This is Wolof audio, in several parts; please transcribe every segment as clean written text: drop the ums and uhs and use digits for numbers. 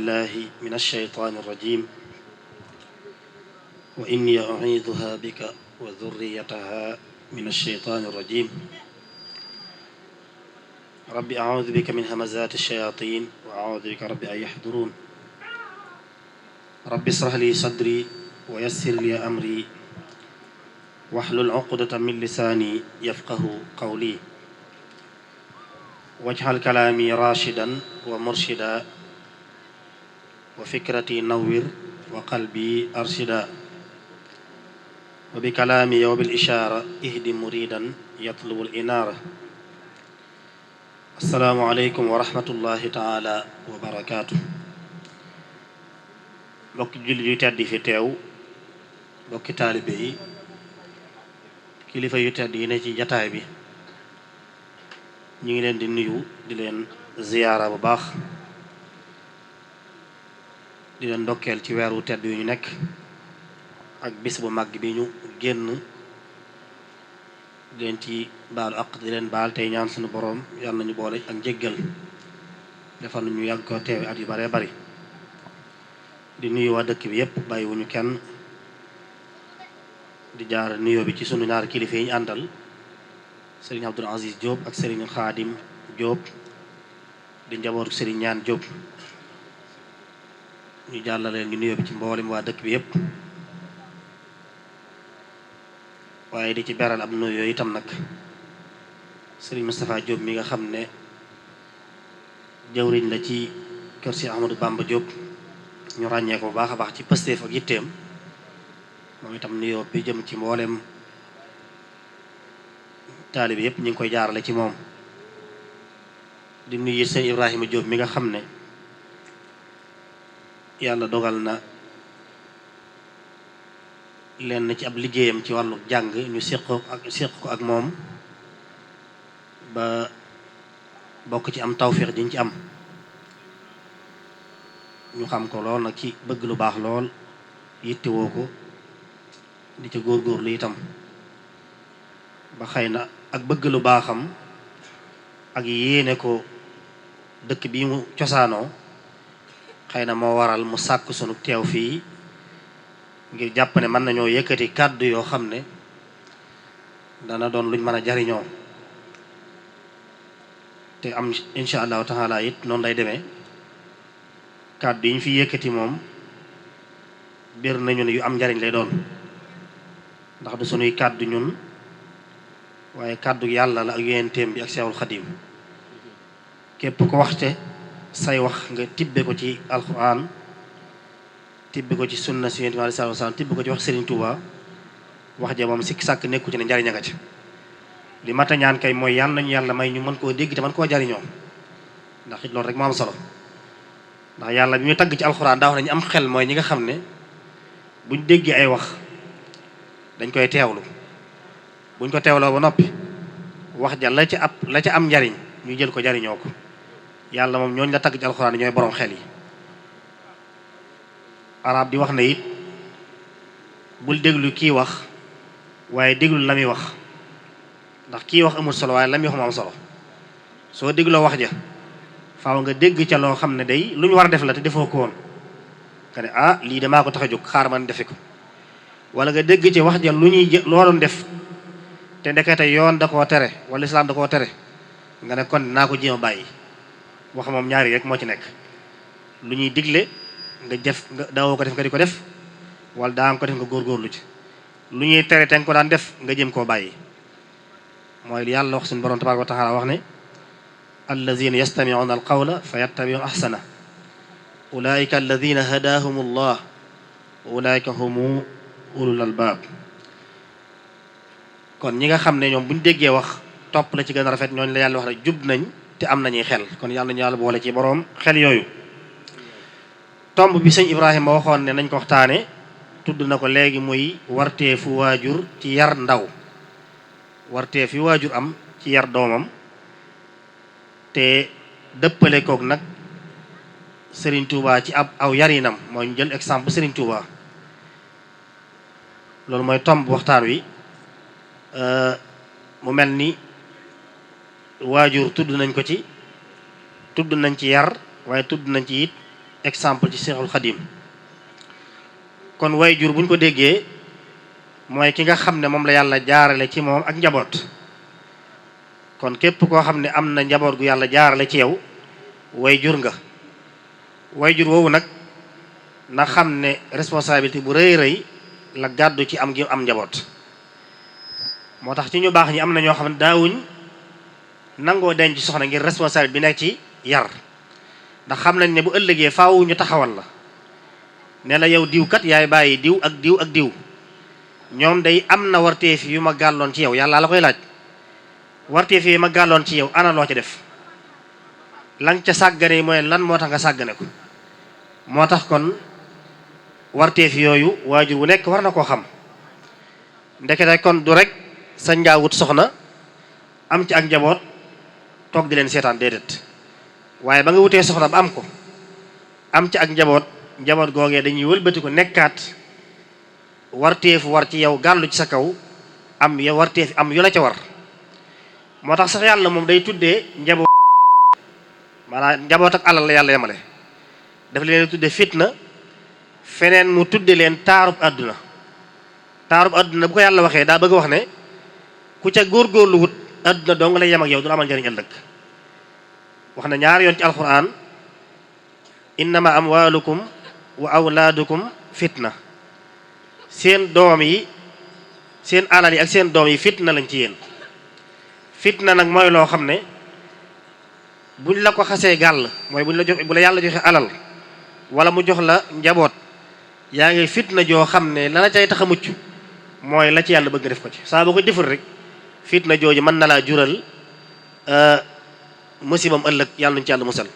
billahi min alsheytaan irrajim wa inni u'iiduha bika wa dhurriyataha min alsheytaan irrajim rabbi a'uudu bika min hamazaati alshayaatiin wa a'uudu bika rabbi an yaxduruun rabbi israh li sadri wa yassir li amri wahlul uqdatan min lisaani yafqahu qawli waj'al kalaami raashidan wa murshida wa fikrati nawwir wa qalbi arshida wa bi kalaami wa bil ishaara ihdi muridan yatlubul inaara. Assalaamu aleykum wa rahmatullahi taala wa barakaatu. mbokki jullit yu tedd yi fi teew, mbokki taalibe yi, kilifa yu tedd yi ne ci jataay bi, ñu ngi leen di nuyu di leen ziyaara bu baax, di leen ndokkeel ci weeru tedd yu ñu nekk ak bis bu màgg bi ñu génn, di leen ci baalu àq di leen baal tey ñaan suñu boroom yàlla nañu boole ak njéggal defal ñu yàgg ko teewe at yu bare bari. di nuyu waa dëkk bi yépp bàyyiwuñu kenn, di jaar nuyoo bi ci sunu ñaari kilifa yi ñu àndal, Serigne Abdoul Aziz Diop ak Serigne Khadim Diop di njabootu Serigne Ñaan Diop. ñu jàllaleen ñu nuyoo bi ci mboolem waa dëkk bi yépp, waaye di ci beral ab nuyoo itam nag Serigne Moustapha Diop mi nga xam ne jawriñ la ci kër si Ahmadou Bamba Diop, ñu ràññee ko bu baax a baax ci pësteef ak yitteem. moom itam nuyoo bi jëm ci mboolem taalib yépp ñu ngi koy jaarale ci moom. di nuyu sëñ Ibrahima Diop mi nga xam ne yàlla dogal na lenn ci ab liggéeyam ci wàllu jàng ñu séq ko ak moom ba bokk ci am tawféex diñ ci am. ñu xam ko lool nag ci bëgg lu baax lool, yittewoo ko di ca góorgóorlu itam ba xëy na ak bëgg lu baaxam ak yéene ko dëkk bi mu cosaanoo xëy na moo waral mu sàkk sunu teew fii ngir jàpp ne mën nañoo yëkkati kàddu yoo xam ne dana doon luñ mën a jariñoo te am insha allahu taala it noonu lay demee. kàddu yi ñu fi yëkkati moom bir nañu ne yu am njariñ lay doon, ndax du sunuy kàddu ñun waaye kàddu yàlla la ak yonenteem bi ak Seexul Xadiim. képp ko waxte say wax nga tibbe ko ci alquran, tibbe ko ci sunna si Yonent bi sallallahu alayhi wasallam, tibbe ko ci wax Serigne Touba, wax ja moom sikki sàkk nekku ci ne njariñ a nga ci. li mata ñaan kay mooy yàlla nañu yàlla may ñu mën koo dégg te mën koo jariñoo, ndax it loolu rek moo am solo. ndax yàlla bi muy tagg ci alxuraan daa wax nañu am xel mooy ñi nga xam ne buñ déggee ay wax dañ koy teewlu, buñ ko teewloo ba noppi wax ja la ca am njariñ ñu jël ko jariñoo ko. yàlla moom ñooñu la tagg ci alxuraan ñooy borom xel yi. arab di wax na it bul déglu kii wax waaye déglu la muy wax, ndax kii wax amul solo waaye la muy wax mu am solo. soo dégloo wax ja faaw nga dégg ca loo xam ne day lu ñu war a def la te defoo ko woon nga ne ah lii de maa ko tax a jóg xaar man defe ko. wala nga dégg ci wax ja loo doon def te ndekete yoon da koo tere wala islaam da koo tere nga ne kon naa ko jéem a bàyyi. wax moom ñaari rek moo ci nekk, lu ñuy digle nga def nga daawoo ko def nga di ko def, wala daa nga ko def nga góorgóorlu ci. lu ñuy tere te nga ko daan def nga jëm koo bàyyi. mooy yàlla wax suñu borom tabaaraka wa taala wax ne alladina yastamicuuna alqawla fa yattabicuuna axsana ulaika alladina hadaahum allah wa ulaika humu ulul albaab. kon ñi nga xam ne ñoom buñ déggee wax topp la ci gën a rafet ñooñu la yàlla wax ne jub nañ te am nañuy xel. kon yàlla nañu yàlla boole ci boroom xel yooyu. tomb bi sëñ Ibrahima waxoon ne nañ ko waxtaane tudd na ko léegi, muy warteefu waajur ci yar ndaw, warteef yi waajur am ci yar doomam te dëppale koog nag Serigne Touba ci aw yarinam. mooy ñu jël exemple Serigne Touba. loolu mooy tomb waxtaan wi. mu mel ni waajur tudd nañ ko ci, tudd nañ ci yar waaye tudd nañ ci it exemple ci Seexul Xadim. kon waajur buñ ko déggee mooy ki nga xam ne moom la yàlla jaarale ci moom ak njaboot. kon képp koo xam ne am na njaboot gu yàlla jaarale ci yow waajur nga. waajur woowu nag na xam ne responsabilité bu rëy rëy la gàddu ci am gi am njaboot. moo tax ci ñu baax ñi am na ñoo xam ne daawuñ nangoo denc soxna ngir responsabilité bi nekk ci yar. ndax xam nañ ne bu ëllëgee faaw ñu taxawal la ne la yow diw kat yaay bàyyi diw ak diw ak diw. ñoom day am na warteef yu ma gàlloon ci yow yàlla la koy laaj. warteef yi ma gàlloon ci yow ana loo ci def. lan ca sàggane mooy lan moo tax nga sàggane ko. moo tax kon warteef yooyu waajur wu nekk war na koo xam. ndekete kon du rek sañ ngaa wut soxna am ci ak njaboot toog di leen seetaan déedéet. waaye ba nga wutee soxna ba am ko am ci ak njaboot googee dañuy wëlbati ko nekkaat warteefu war ci yow gàllu ci sa kaw am ya warteef am yu la ca war. moo tax sax yàlla moom day tuddee njaboot maanaam njaboot ak alal la yàlla yemale. daf leen tudde fitna feneen mu tudde leen taarub àdduna. taarub àdduna bu ko yàlla waxee daa bëgg a wax ne ku ca góorgóorlu wut àdduna dong lay yem ak yow du la amal njëriñ ëllëg. wax na ñaar yoon ci alquran innama amwalukum wa awlaadukum fitna. seen doom yi seen alal yi ak seen doom yi fitna lañ ci yéen. fitna nag mooy loo xam ne buñ la ko xasee gàll mooy bu la yàlla joxe alal wala mu jox la njaboot yaa ngi fitna joo xam ne la la cay tax a mucc mooy la ci yàlla bëgg nga def ko ci. saa boo ko deful rek fitna jooju mën na laa jural musibam ëllëg yàlla nañu ci yàlla musal.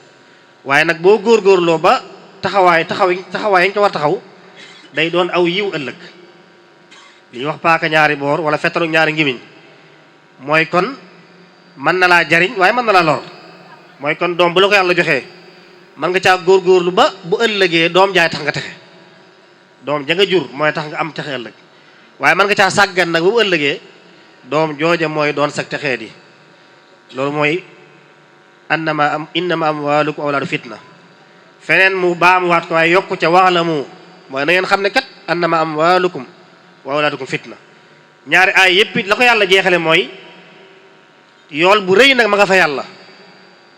waaye nag boo góorgóorloo ba taxawaay yañ ko war taxaw day doon aw yiw ëllëg. li ñuy wax paaka ñaari boor wala fetalu ñaari ngimiñ mooy kon mën na laa jariñ waaye mën na laa lor. mooy kon doom bu la ko yàlla joxee mën nga caa góorgóorlu ba bu ëllëgee doom jaay tax nga texe. doom ja nga jur mooy tax nga am texe ëllëg. waaye mën nga caa sàggan nag ba bu ëllëgee doom jooja mooy doon sag texee di. loolu mooy innama amwaalukum wa awlaadu fitna. feneen mu baamuwaat ko waaye yokku ca wa'lamu mooy na ngeen xam ne kat annama amwaalukum wa awlaadukum fitna. ñaari ay yépp la ko yàlla jeexale mooy yool bu rëy nag ma nga fa yàlla.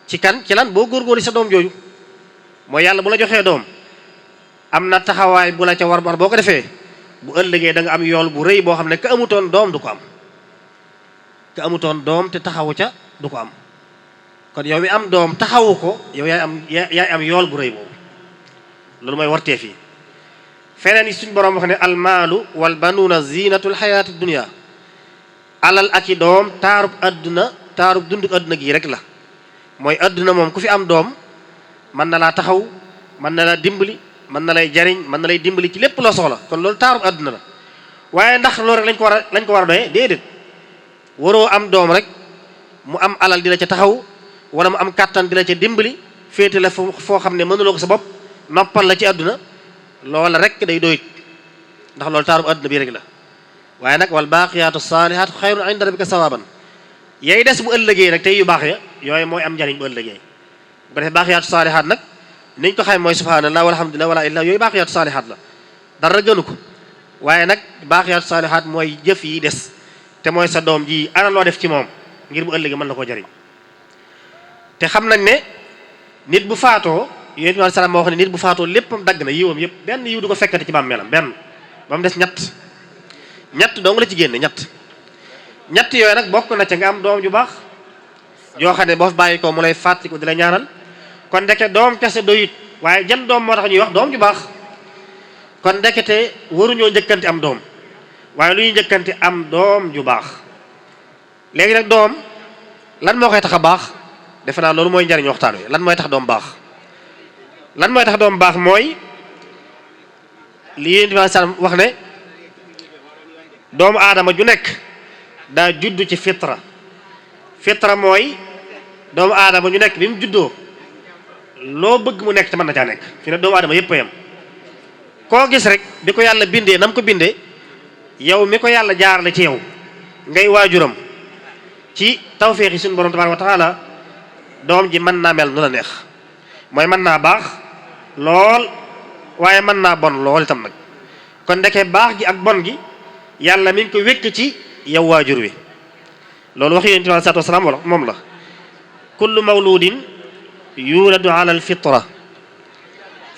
ci lan boo góorgóorlu sa doom jooju mooy yàlla bu la joxee doom am na taxawaay bu la ca war boo ko defee bu ëllëgee da nga am yool bu rëy boo xam ne ka amutoon doom du ko am. ka amutoon doom te taxawu ca du ko am. kon yow mi am doom taxawu ko yow yaay am yool bu rëy boobu. loolu mooy warteef yi. feneen yi suñ boroom wax ne almaalu wal banuuna zinatul xayaati dunya. alal ak i doom taarub dunduk àdduna gii rek la. mooy àdduna moom ku fi am doom mën na laa taxaw mën na laa dimbali mën na lay jariñ mën na lay dimbali ci lépp loo soxla kon loolu taarub àdduna la. waaye ndax loolu rek lañ ko war a doyee déedéet. waroo am doom rek mu am alal di la ca taxaw wala mu am kàttan di la ca dimbali féete la foo xam ne mënuloo ko sa bopp noppal la ci àdduna loola rek day doyut ndax loolu taarub àdduna bii rek la. waaye nag wal baaqiyaatu saalihaatu xayrun inda rabbika sawaaban. yay des bu ëllëgee nag tey yu baax ya yooyu mooy am njariñ bu ëllëgee. bu ko defee baaqiyaatu saalihaat nag niñ ko xam mooy subhaanallah walhamdulillah wala ilaha yooyu baaqiyaatu saalihaat la dara gënu ko. waaye nag baaqiyaatu saalihaat mooy jëf yi des te mooy sa doom ji ana loo def ci moom ngir bu ëllëgee mën la koo jariñ. te xam nañ ne nit bu faatoo yonent bi salaam moo wax ne nit bu faatoo léppam dagg na yiwam yëpp benn yiw du ko fekkati ci bàmmeelam benn ba mu des ñett dong la ci génne ñett yooyu nag bokk na ca nga am doom ju baax yoo xam ne boo fi bàyyi ko mu lay fàttaliku di la ñaanal. kon ndeke doom kese doyut waaye jan doom moo tax ñuy wax doom ju baax. kon ndekete waruñoo njëkkante am doom waaye lu ñuy njëkkante am doom ju baax. léegi nag doom lan moo koy tax a baax defe naa loolu mooy njariñ waxtaan wi lan mooy tax doom baax. lan mooy tax doom baax mooy li Yonent bi sallam wax ne doomu aadama ju nekk daa judd ci fitra mooy doomu aadama ñu nekk bi mu juddoo loo bëgg mu nekk te mën na caa nekk fi ne doomu aadama yëpp a yem. koo gis rek bi ko yàlla bindee nam ko bindee yow mi ko yàlla jaarale ci yow ngay waajuram ci tawféexi suñu borom tabaaraka wa taala doom ji mën naa mel nu la neex mooy mën naa baax lool waaye mën naa bon lool itam nag kon ndeke baax gi ak bon gi yàlla mi ngi ko wékk ci yow waajur wi loolu wax yonent bi sallallahu alayhi wasallam wala moom la kullu mawludin yuladu ala alfitra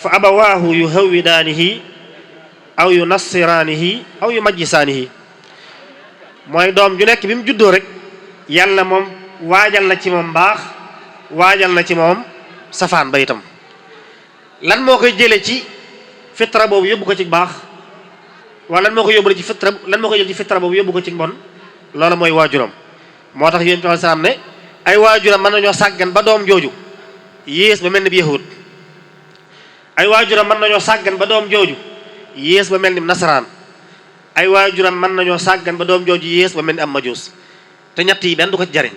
fa abawaahu yuhawwidaanihi aw yunassiraanihi aw yumajjisaanihi mooy doom ju nekk bi mu juddoo rek yàlla moom waajal na ci moom baax waajal na ci moom safaan ba itam lan moo koy jële ci fitra boobu yóbbu ko ci baax wala lan moo ko yóbbu ci fitra lan moo koy jël ci fitra boobu yóbbu ko ci mbon loola mooy waajuram moo tax yonent bi salaam ne ay waajuram mën nañoo sàggan ba doom jooju yées ba mel ni bi yahud ay waajuram mën nañoo sàggan ba doom jooju yées ba mel ni nasaraan ay waajuram mën nañoo sàggan ba doom jooju yées ba mel ni am majuus te ñett yi benn du ko ci jariñ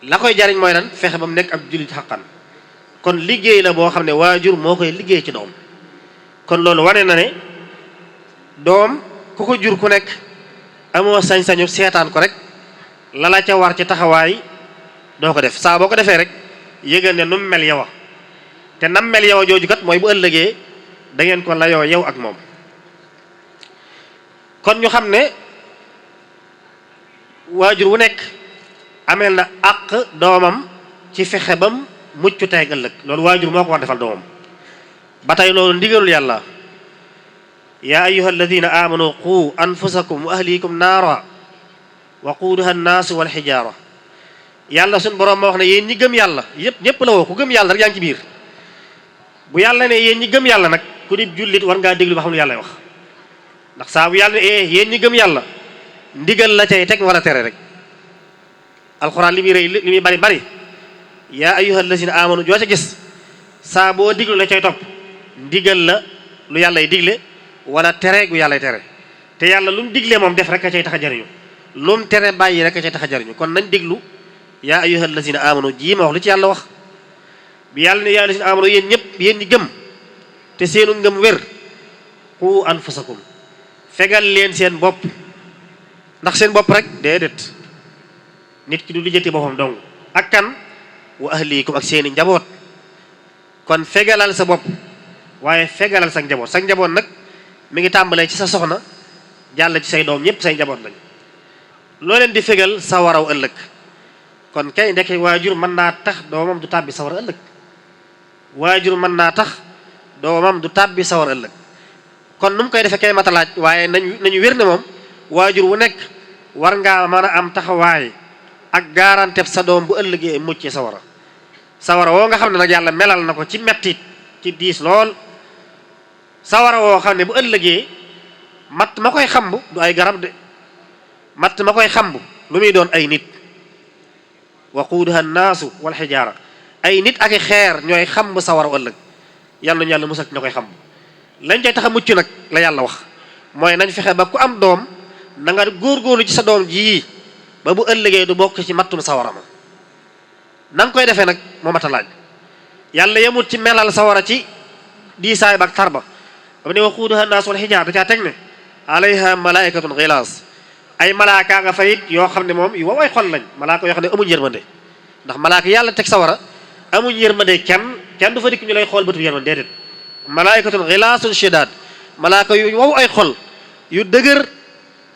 la koy jariñ mooy lan fexe ba mu nekk ab jullit xaqan kon liggéey la boo xam ne waajur moo koy liggéey ci doom kon loolu wane na ne doom ku ko jur ku nekk amoo sañ-sañu seetaan ko rek la la ca war ci taxawaay doo ko def saa boo ko defee rek yëgal ne nu mu mel yow te nam mel yow jooju kat mooy bu ëllëgee da ngeen ko layoo yow ak moom kon ñu xam ne waajur wu nekk ameel na àq doomam ci fexe bam mucc tey ak ëllëg loolu waajur moo ko war defal doomam ba tey loolu ndigalul yàlla yaa ayyuha alladina amanu qu anfusakum wa ahlikum naara waquuduha annaasu wal xijaara yàlla suñ boroom ma wax ne yéen ñi gëm yàlla yëpp ñëpp la woo ku gëm yàlla rek yaa ngi ci biir bu yàlla ne yéen ñi gëm yàlla nag ku di jullit war ngaa déglu ba xam lu yàlla wax ndax saa bu yàlla ne yéen ñi gëm yàlla ndigal la cay teg war a tere rek alxuraan li muy rëy li muy bari bari yaa ayyuha allazina amanu joo ca gis saa boo diglu la cay topp ndigal la lu yàllay digle wala tere gu yàllay tere te yàlla lu mu diglee moom def rek a cay tax a jariñu lu mu tere bàyyi rek a cay tax a jariñu kon nañ diglu yaa ayyuha allazina amanu jii ma wax lu ci yàlla wax bi yàlla ne yaa allazina amanu yéen ñëpp yéen ñi gëm te seenu ngëm wér qu anfusakum fegal leen seen bopp ndax seen bopp rek déedéet nit ki du lijjanti boppam dong ak kan wa ahlikum ak seeni njaboot kon fegalal sa bopp waaye fegalal sa njaboot nag mi ngi tàmbalee ci sa soxna jàll ci say doom ñëpp say njaboot lañ loo leen di fegal sa waraw ëllëg kon kay ndeke waajur mën naa tax doomam du tàbbi sawar ëllëg waajur mën naa tax doomam du tàbbi sawar ëllëg kon nu mu koy defee kay matalaaj waaye nañu wér ne moom waajur wu nekk war ngaa mën a am taxawaay ak garanteeb sa doom bu ëllëgee mucc sawara woo nga xam ne nag yàlla melal na ko ci mettit ci diis lool sawara woo xam ne bu ëllëgee matt ma koy xamb du ay garab de matt ma koy xamb lu muy doon ay nit waquuduha annaasu wal xijaara ay nit ak i xeer ñooy xamb sawara ëllëg yàlla ñu yàlla musal ñoo koy xamb lañ cay tax a mucc nag la yàlla wax mooy nañ fexe ba ku am doom na nga góorgóorlu ci sa doom ji ba bu ëllëgee du bokk ci mattum sawara ma na nga koy defee nag moo mat a laaj yàlla yemut ci melal sawara ci diisaay ba ak tarba ba ne waquuduha annaasu wal xijaara da caa teg ne alayha malaikatun xilaas ay malaaka nga fayit yoo xam ne moom yu wow ay xol lañ malaaka yoo xam ne amuñ yërmande ndax malaaka yàlla teg sawara amuñ yërmande kenn du fa dikk ñu lay xool bëtu yërmande déedéet malaikatun xilaasun shidaad malaaka yu wow ay xol yu dëgër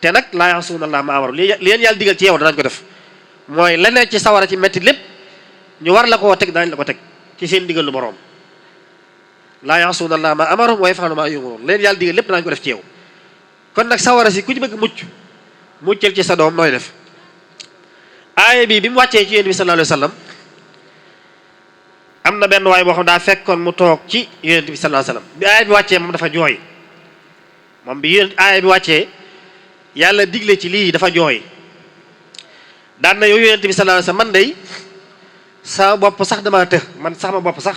te nag laa ya'suuna llaaha maa amaru li leen yàlla digal ci yow danañ ko def mooy leneen ci sawara ci metti lépp ñu war la koo teg danañ la ko teg ci seen digal lu boroom laa ya'suuna llaaha maa amaru wa yaf'aluuna maa yu'maruun leen yàlla digal lépp danañ ko def ci yow kon nag sawara si ku ci bëgg muccal ci sa doom nooy def aaya bi mu wàccee ci yonent bi sallallahu alayhi wa sallam am na benn waay boo xam daa fekkoon mu toog ci yonent bi sallallahu alayhi wa sallam bi aaya bi wàccee moom dafa jooy moom bi aaya bi wàccee yàlla digle ci lii dafa jooy daan na yow yonent bi sallallahu alayhi wa sallam man day sama bopp sax dama të man sax ma bopp sax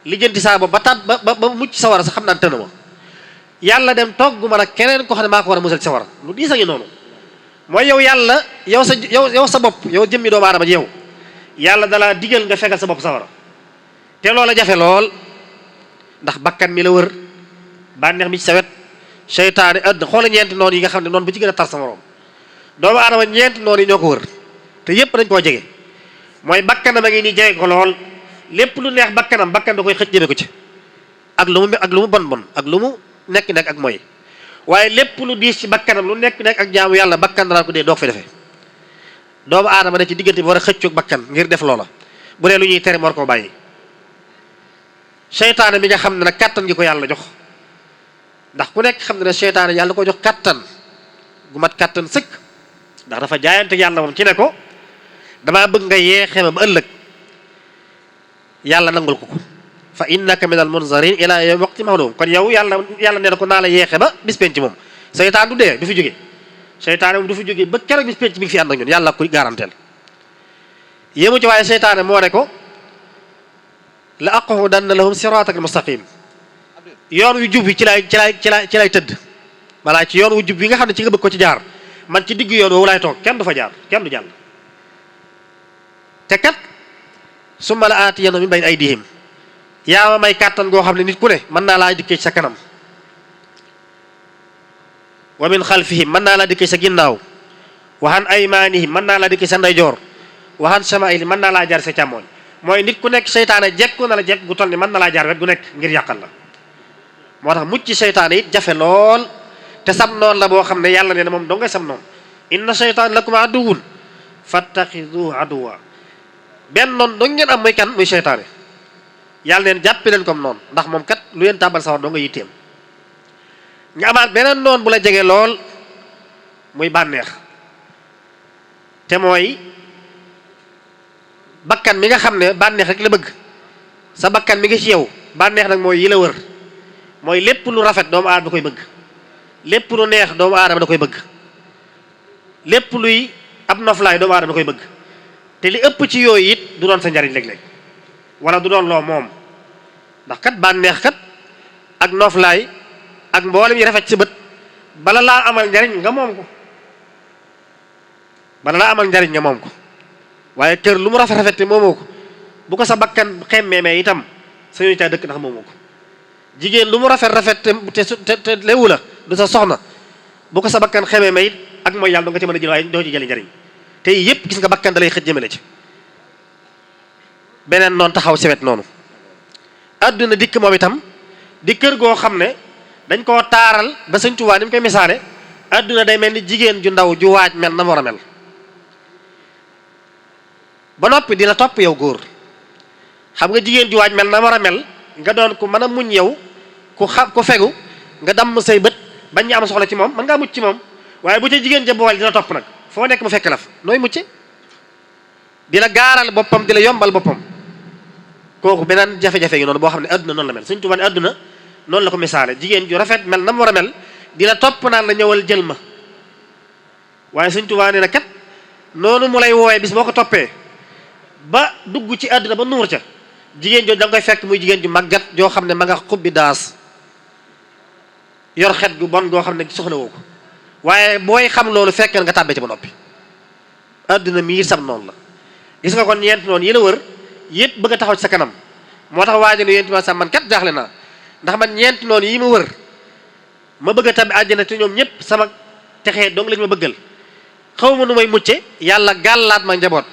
lijjanti saa bopp ba mucc sawara sax xam naa tëna ma yàlla dem togg ma nag keneen ko xam ne maa ko war a musal ci sawara lu diis a ngi noonu mooy yow yàlla yow sa bopp yow jëmmi doomu aadama ji yow yàlla dalaa digal nga fegal sa bopp sawara te loola jafe lool ndax bakkan mi la wër bànneex mi ci sa wet seytaane àdduna xoola ñeenti noonu yi nga xam ne noonu bu ci gën a tar sa moroom doomu aadama ñeenti noonu yi ñoo ko wër te yépp dañ koo jege mooy bakkanam a ngi nii jege ko lool lépp lu neex bakkan da koy xëcc jëme ko ci ak lu mu bon ak lu mu nekk ak mooy waaye lépp lu diis ci bakkanam lu nekk ak jaamu yàlla bakkan dana ko dee doo ko fi defee doomu aadama ne ci diggante bi war a xëccoog bakkan ngir def loola bu dee lu ñuy tere war koo bàyyi seytaane mi nga xam ne nag kàttan gi ko yàlla jox ndax ku nekk xam ne ne seytaane yàlla ko jox kàttan gu mat kàttan sëkk ndax dafa jaayante yàlla moom ci ne ko damaa bëgg nga yeexee ma ba ëllëg yàlla nangul ko fa innaka minal munzarin ila yawmi waqti ma'lum kon yow yàlla nee na ko naa la yeexe ba bis penc moom seytaan du dee du fi jóge seytaane moom du fi jóge ba keroog bis penc mi ngi fi ànd ak ñun yàlla koy garanteel yéemu ci waaye seytaane moo ne ko la aqudanna lahum siratakal mustaqim yoon wu jub bi ci lay tëdd balaa ci yoon wu jub bi nga xam ne ci nga bëgg ko ci jaar man ci digg yoon woowu laay toog kenn du fa jaar kenn du jàll te kat summa la aatiyannahum min bayni aydihim yaa ma may kàttan goo xam ne nit ku ne mën naa laa dikkee ci sa kanam wa min xalfihim mën naa laa dikkee sa ginnaaw wa an aymanihim mën naa laa dikkee sa ndeyjoor wa an shamaa'ilihim mën naa laa jaar sa càmmooñ mooy nit ku nekk seytaane jekku na la jekk gu toll ni mën na laa jaar wet gu nekk ngir yàqal la moo tax mucc seytaane it jafe lool te sam noon la boo xam ne yàlla nee na moom doo ngay sam noon inna seytaan lakum aduwwun fattaxiduhu aduwwa benn noon doo ngeen am muy kan muy seytaane yàlla neen jàppi leen comme noonu ndax moom kat lu leen tàbbal sawar doo nga yitteem nga amaat beneen noon bu la jege lool muy bànneex te mooy bakkan mi nga xam ne bànneex rek la bëgg sa bakkan mi ngi ci yow bànneex nag mooy yi la wër mooy lépp lu rafet doomu aadama da koy bëgg lépp lu neex doomu aadama da koy bëgg lépp luy ab noflaay doomu aadama da koy bëgg te li ëpp ci yooyu it du doon sa njariñ léeg-léeg wala du doon loo moom ndax kat bànneex kat ak noflaay ak mboolem yi rafet ci bët bala laa amal njariñ nga moom ko waaye kër lu mu rafet te moomoo ko bu ko sa bakkan xemmee itam sañu caa dëkk ndax moomoo ko jigéen lu mu rafet te lewu la du sa soxna bu ko sa bakkan xemmee it ak mooy yàlla do nga ci mën a jël waaye doo ci jëli njariñ te yépp gis nga bakkan da lay xëj jëmale ci beneen noonu taxaw ci wet noonu àdduna dikk moom itam di kër goo xam ne dañ koo taaral ba Sëñ Tuubaa ni mu koy misaale àdduna day mel ni jigéen ju ndaw ju waaj mel na mu war a mel ba noppi dina topp yow góor xam nga jigéen ju waaj mel na war a mel nga doon ku mën a muñ yow ku fegu nga damm say bët bañ ñu am soxla ci moom mën ngaa mucc ci moom waaye bu ca jigéen ja boole dina topp nag foo nekk mu fekk la fa nooy mucce di la gaaral boppam di la yombal boppam kooku beneen jafe-jafe gi noonu boo xam ne adduna noonu la mel Sëñ Tuubaa ne adduna noonu la ko misaale jigéen ju rafet mel na mu war a mel di la topp naan la ñëwal jël ma waaye Sëñ Tuubaa nee na kat noonu mu lay woowee bis boo ko toppee ba dugg ci àdduna ba nuur ca jigéen jooju da nga koy fekk muy jigéen ju màggat joo xam ne ma nga xubbi daas yor xet gu bon goo xam ne soxla woo ko waaye booy xam loolu fekk nga tàbbee ci ba noppi àdduna miir sam noonu la gis nga kon ñeent noonu yi la wër yépp bëgg a taxaw ci sa kanam moo tax waajo ne yéen ma sax man kat jaaxle naa ndax man ñeent noonu yi ma wër ma bëgg a tabbi àjjana te ñoom ñëpp sama texee dong lañ ma bëggal xaw ma nu may mucce yàlla gàllaat ma njaboot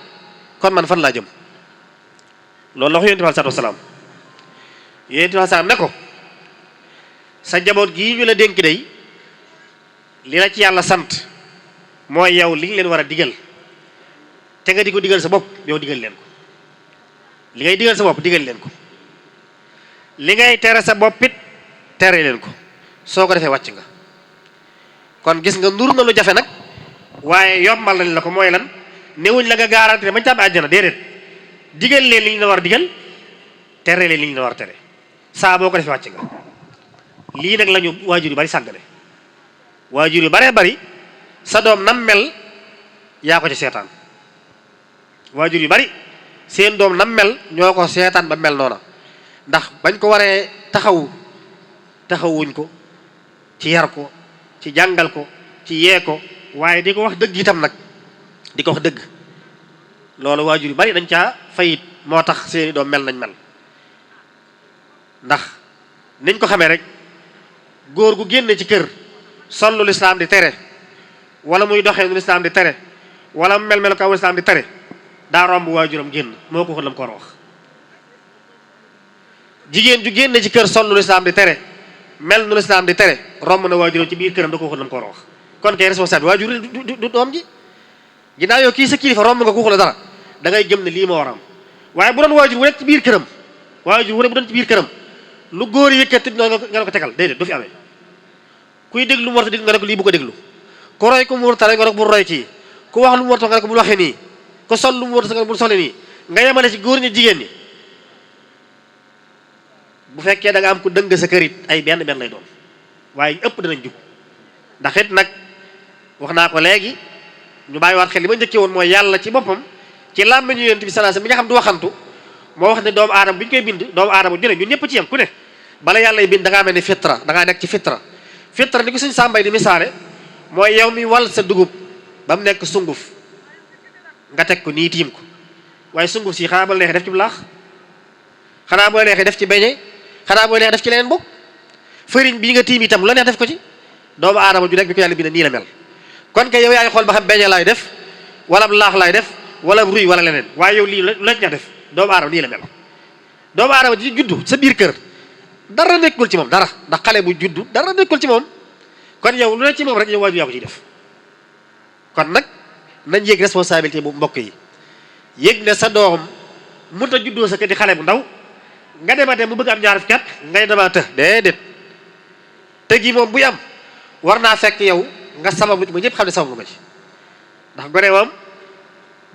kon man fan laa jëm loolu la ko yonent bi sallallahu alayhi wasallam yonent bi sallam ne ko sa njaboot gii ñu la dénk day li la ci yàlla sant mooy yow li nga leen war a digal te nga di ko digal sa bopp yow digal leen ko li ngay digal sa bopp digal leen ko li ngay tere sa bopp it tere leen ko soo ko defee wàcc nga kon gis nga nur na lu jafe nag waaye yombal nañ la ko mooy lan newuñ la nga garanti bañ tàbbi àjjana déedéet digal leen li ñu la war a digal tere leen li ñu la war a tere saa boo ko defee wàcc nga lii nag lañu waajur yu bari sàggane waajur yu baree bari sa doom nam mel yaa ko ci seetaan waajur yu bari seen doom nam mel ñoo ko seetaan ba mel noona ndax bañ ko waree taxawuñ ko ci yar ko ci jàngal ko ci yee ko waaye di ko wax dëgg itam nag di ko wax dëgg loolu waajur yu bari dañ caa fayit moo tax seeni doom mel nañ mel ndax niñ ko xamee rek góor gu génne ci kër sol lu lislaam di tere wala muy doxee lu lislaam di tere wala mu mel kaw lislaam di tere daa romb waajuram génn moo ko waxul la mu ko war a wax jigéen ju génne ci kër sol lu lislaam di tere mel nu lislaam di tere romb na waajuram ci biir këram da ko waxul na mu ko war a wax kon kay responsable waajur du doom ji ginnaaw yow kii sa kilifa romb nga ko waxul dara da ngay gëm ne lii moo war a am waaye bu doon waajur wu nekk ci biir këram waajur wu nekk bu doon ci biir këram lu góor yëkkati nga ne ko tegal déedéet du fi amee kuy déglu lu mu war a déglu nga ne ko lii bu ko déglu ku roy ko mu war a tare nga ne ko bu roy kii ku wax lu mu war a nga ne ko bul waxee nii ku sol lu mu war a nga ne bul solee nii nga yemale ci góor ñi jigéen ñi bu fekkee da nga am ku dëng sa kër it ay benn lay doon waaye ëpp danañ jub ndax it nag wax naa ko léegi ñu bàyyiwaat xel li ma njëkkee woon mooy yàlla ci boppam ci làmmiñu Yonent bi sallallahu alayhi wasallam bi nga xam du waxantu moo wax ne doomu aadama bi ñu koy bind doomu aadama ju ne ñun ñëpp ci yem ku ne bala yàlla bind da ngaa mel ni fitra da ngaa nekk ci fitra ni ko suñ sàmbay di misaale mooy yow mi wal sa dugub ba mu nekk sunguf nga teg ko nii tiim ko waaye sunguf si xanaa ba neexee def ci laax xanaa boo neexee def ci beñe xanaa boo neexee def ci leneen bopp fëriñ bii nga tiim itam la neex def ko ci doomu aadama ju nekk bi ko yàlla bind nii la mel kon kay yow yaay xool ba xam beñe laay def wala laax laay def wala ruy wala leneen waaye yow lii la neex def doomu aadama nii la mel doomu aadama ji juddu sa biir kër dara nekkul ci moom dara ndax xale bu juddu dara nekkul ci moom kon yow lu ne ci moom rek yow waajur yaa ko ciy def kon nag nañ yéeg responsabilité bu mbokk yi yéeg ne sa doom mënut a juddoo sa kër di xale bu ndaw nga dema dem mu bëgg am ñaar fukki at ngay dema të déedéet te gi moom buy am war naa fekk yow nga sabab lu ba ñëpp xam ne sabab nga ci ndax gone moom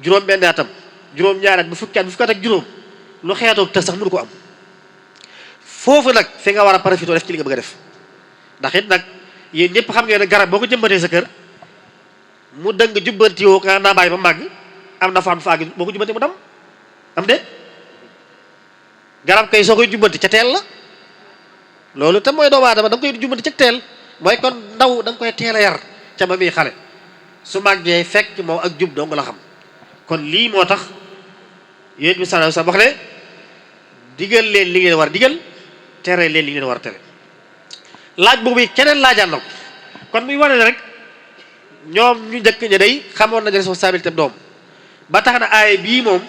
juróom benn atam juróom ñaari at bu fukki at ak juróom lu xeetoog te sax mënu ko am foofu nag fi nga war a profité def ci li nga bëgg a def ndax it nag yéen ñëpp xam ngeen ne garab boo ko jëmbatee sa kër mu dëng jubbanti woo nga naa bàyyi ba màgg am na fa àgg boo ko jubbanti mu dam am de garab kay soo koy jubbanti ca teel la loolu te mooy doomu aadama da nga koy jubbanti ca teel mooy kon ndaw da nga koy teel a yar ca ba muy xale su màggee fekk moom ak jub dong la xam kon lii moo tax yéen bi sallallahu alayhi wasallam wax ne digal leen li ngeen war digal tere leen li ngeen war tere laaj boobu keneen laajaan na ko kon muy wane ne rek ñoom ñu njëkk ña day xamoon nañu responsabilité doom ba tax na aay bii moom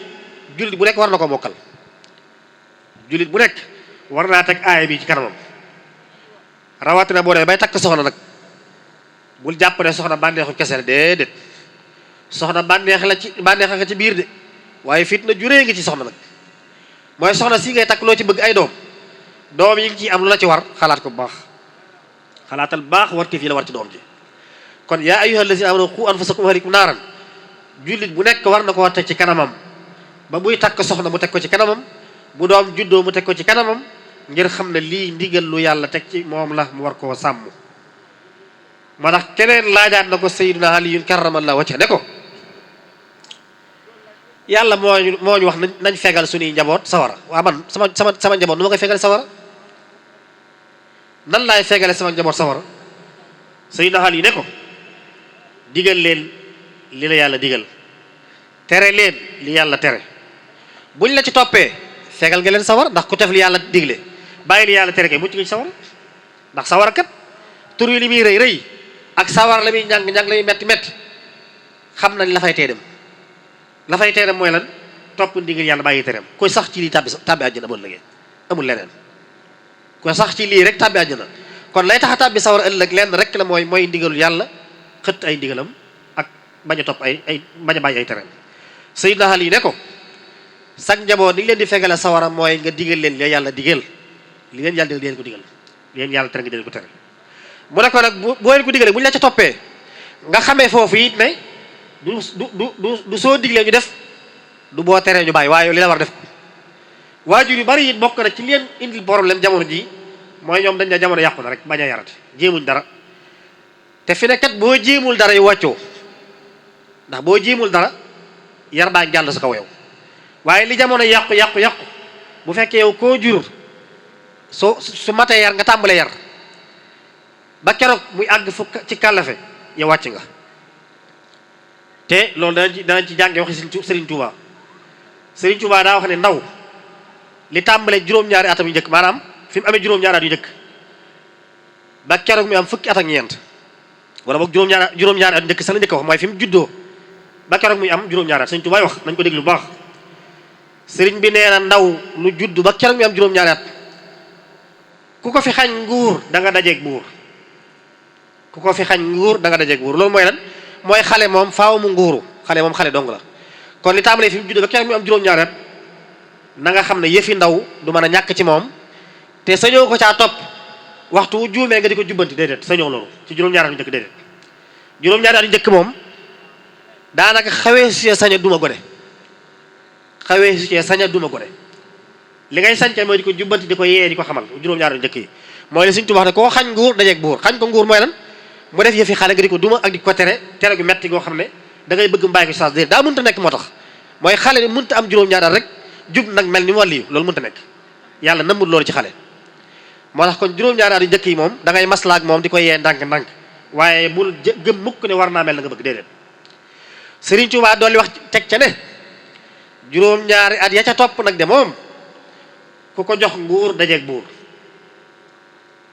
jullit bu nekk war na ko mokkal jullit bu nekk war naa teg aay bii ci kanamam rawatina boo demee bay takk soxna nag bul jàpp ne soxna bànneexu kese la déedéet soxna bànneex nga ci biir de waaye fitna juree ngi ci soxna nag mooy soxna si ngay takk loo ci bëgg ay doom yi ngi ciy am lu la ci war xalaat ko bu baax xalaatal baax war ki fii la war ci doom ji kon yaa ayyuhal lazina amanu qu anfusakum wa ahlikum naaran jullit bu nekk war na koo teg ci kanamam ba buy takk soxna mu teg ko ci kanamam bu doom juddoo mu teg ko ci kanamam ngir xam ne lii ndigal lu yàlla teg ci moom la mu war koo sàmm moo tax keneen laajaat na ko sayyiduna Aliyun karramallahu wajhahu ne ko yàlla moo ñu wax nañ fegal suñuy njaboot sawara waa man sama njaboot nu ma koy fegale sawara nan laay fegale sama njaboot sawara sayyiduna Ali ne ko digal leen li la yàlla digal tere leen li yàlla tere buñ la ci toppee fegal nga leen sawar ndax ku def li yàlla digle bàyyi li yàlla tere kay mucc nga ci sawar ndax sawar kat tur yi li muy rëy rëy ak sawar la muy ñàng la muy metti metti xam nañ la fay tee dem la fay tee dem mooy lan topp ndigal yàlla bàyyi tereem koy sax ci lii tàbbi àjjana boo lëgee amul leneen koy sax ci lii rek tàbbi àjjana kon lay tax a tàbbi sawar ëllëg lenn rek la mooy ndigalul yàlla xëtt ay ndigalam ak bañ a topp ay bañ a bàyyi ay tereem Sayyidina Ali ne ko sag njaboot ni leen di fegale sawara mooy nga digal leen li yàlla digal li leen yàlla digal di leen ko digal li leen yàlla tere nga di leen ko tere mu ne ko nag boo leen ko digalee bu ñu la ca toppee nga xamee foofu it ne du soo diglee ñu def du boo teree ñu bàyyi waaye li la war def ko waajur yu bari it bokk na ci leen indil problème jamono ji mooy ñoom dañ ne jamono yàqu na rek bañ a yarate jéemuñ dara te fi ne kat boo jéemul dara yu wàccoo ndax boo jéemul dara yar baa jàll sa kaw yow waaye li jamono yàqu bu fekkee yow koo jur su matee yar nga tàmbalee yar ba keroog muy àgg fu ci kàllafe yow wàcc nga te loolu danañ ci jànge waxi Serigne Touba Serigne Touba daa wax ne ndaw li tàmbalee juróom-ñaari atam yu njëkk maanaam fi mu amee juróom-ñaari at yu njëkk ba keroog muy am fukki at ak ñeent wala boog juróom-ñaari at yu njëkk sax la njëkk wax mooy fi mu juddoo ba keroog muy am juróom-ñaari at Serigne Touba wax nañ ko déglu bu baax Serigne bi nee na ndaw lu judd ba keroog muy am juróom-ñaari at ku ko fi xañ nguur da nga dajeeg buur ku ko fi xañ nguur da nga dajeeg buur loolu mooy lan mooy xale moom faaw mu nguuru xale moom xale dong la kon li tàmbalee fi mu juddoo ba keroog mu am juróom-ñaari at na nga xam ne yëfi ndaw du mën a ñàkk ci moom te sañoo ko caa topp waxtu wu juumee nga di ko jubbanti déedéet sañoo loolu ci juróom-ñaari at yu njëkk déedéet juróom-ñaari at yu njëkk moom daanaka xawee su cee saña duma gone xawee su cee saña duma gone li ngay sañce mooy di ko jubbanti di ko yee di ko xamal juróom-ñaari at yu njëkk yi mooy li Sëriñ Tuubaa wax ne koo xañ nguur dajeeg buur xañ ko nguur mooy lan mu def yëfi xale nga di ko duma ak di ko tere gu metti goo xam ne da ngay bëgg mbaay ko saas déedéet daa mënta nekk moo tax mooy xale ni mënta am juróom-ñaari at rek jub nag mel ni mu wàlli loolu mënta nekk yàlla nëmmul loolu ci xale moo tax kon juróom-ñaari at yu njëkk yi moom da ngay maslaak moom di ko yee ndànk-ndànk waaye bul gëm mukk ne war naa mel na nga bëgg déedéet Sëriñ Tuubaa dolli wax teg ca ne juróom-ñaari at ya ca topp nag de moom ku ko jox nguur dajeeg buur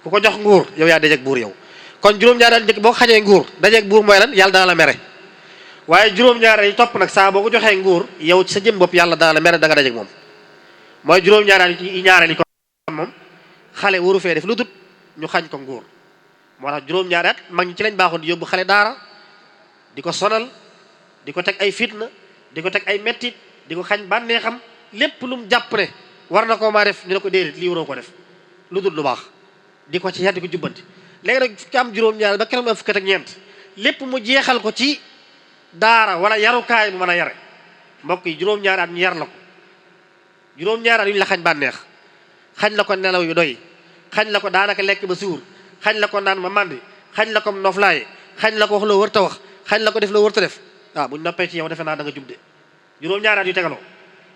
ku ko jox nguur yow yaa dajeeg buur yow kon juróom-ñaari at njëkk boo ko xañee nguur dajeeg buur mooy lan yàlla dana la mere waaye juróom-ñaari yi topp nag saa boo ko joxee nguur yow ci sa jëm bopp yàlla dana la mere da nga dajeeg moom mooy juróom-ñaari at yi ñaareel yi kon moom xale waru fee def lu dut ñu xañ ko nguur moo tax juróom-ñaari at mag ñi ci lañ baaxoon di yóbbu xale daara di ko sonal di ko teg ay fitna di ko teg ay mettit di ko xañ bànneexam lépp lu mu jàpp ne war na koo maa def ñu ne ko déedéet lii waroo ko def lu dul lu baax di ko ci yar di ko jubbanti léegi nag fukki am juróom-ñaar ba keroog am fukki ak ñeent lépp mu jeexal ko ci daara wala yarukaay bu mën a yare mbokk yi juróom-ñaari at ñu yar la ko juróom-ñaari at yu ñu la xañ bànneex xañ la ko nelaw yu doy xañ la ko daanaka lekk ba suur xañ la ko naan ma màndi xañ la ko noflaay xañ la ko wax loo wërta wax xañ la ko def loo wërta def waaw buñ noppee ci yow defe naa da nga jub de juróom-ñaari at yu tegaloo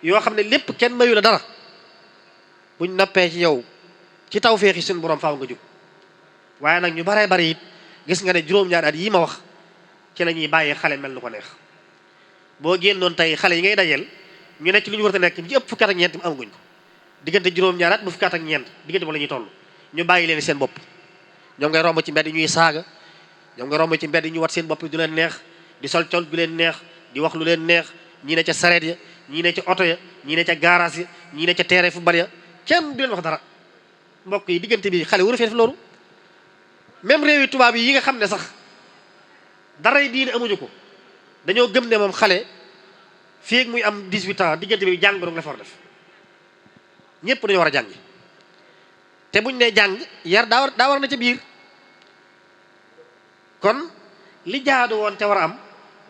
yoo xam ne lépp kenn mayu la dara buñ noppee ci yow ci taw feexi suñu borom faaw nga jub waaye nag ñu baree bari it gis nga ne juróom-ñaari at yi ma wax ci la ñuy bàyyee xale mel nu ko neex boo génnoon tey xale yi ngay dajeel ñu ne ci lu ñu war a nekk ñi ëpp fukki at ak ñeent mu amaguñ ko diggante juróom-ñaari at bu fukki at ak ñeent diggante ba la ñuy toll ñu bàyyi leen seen bopp ñoom ngay romb ci mbedd ñuy saaga ñoom ngay romb ci mbedd ñu wat seen bopp du leen neex di sol col du leen neex di wax lu leen neex ñii ne ca sareet ya ñii ne ca oto ya ñii ne ca garage ya ñii ne ca terrain fu bari ya kenn du leen wax dara mbokk yi diggante bi xale waru fee def loolu même réew yi tubaab yi nga xam ne sax daray diine amuñu ko dañoo gëm ne moom xale fii ak muy am 18 ans diggante bi jàng rek la fa war def ñëpp dañoo war a jàngi te buñ ne jàng yar daa war na ca biir kon li jaadu woon te war a am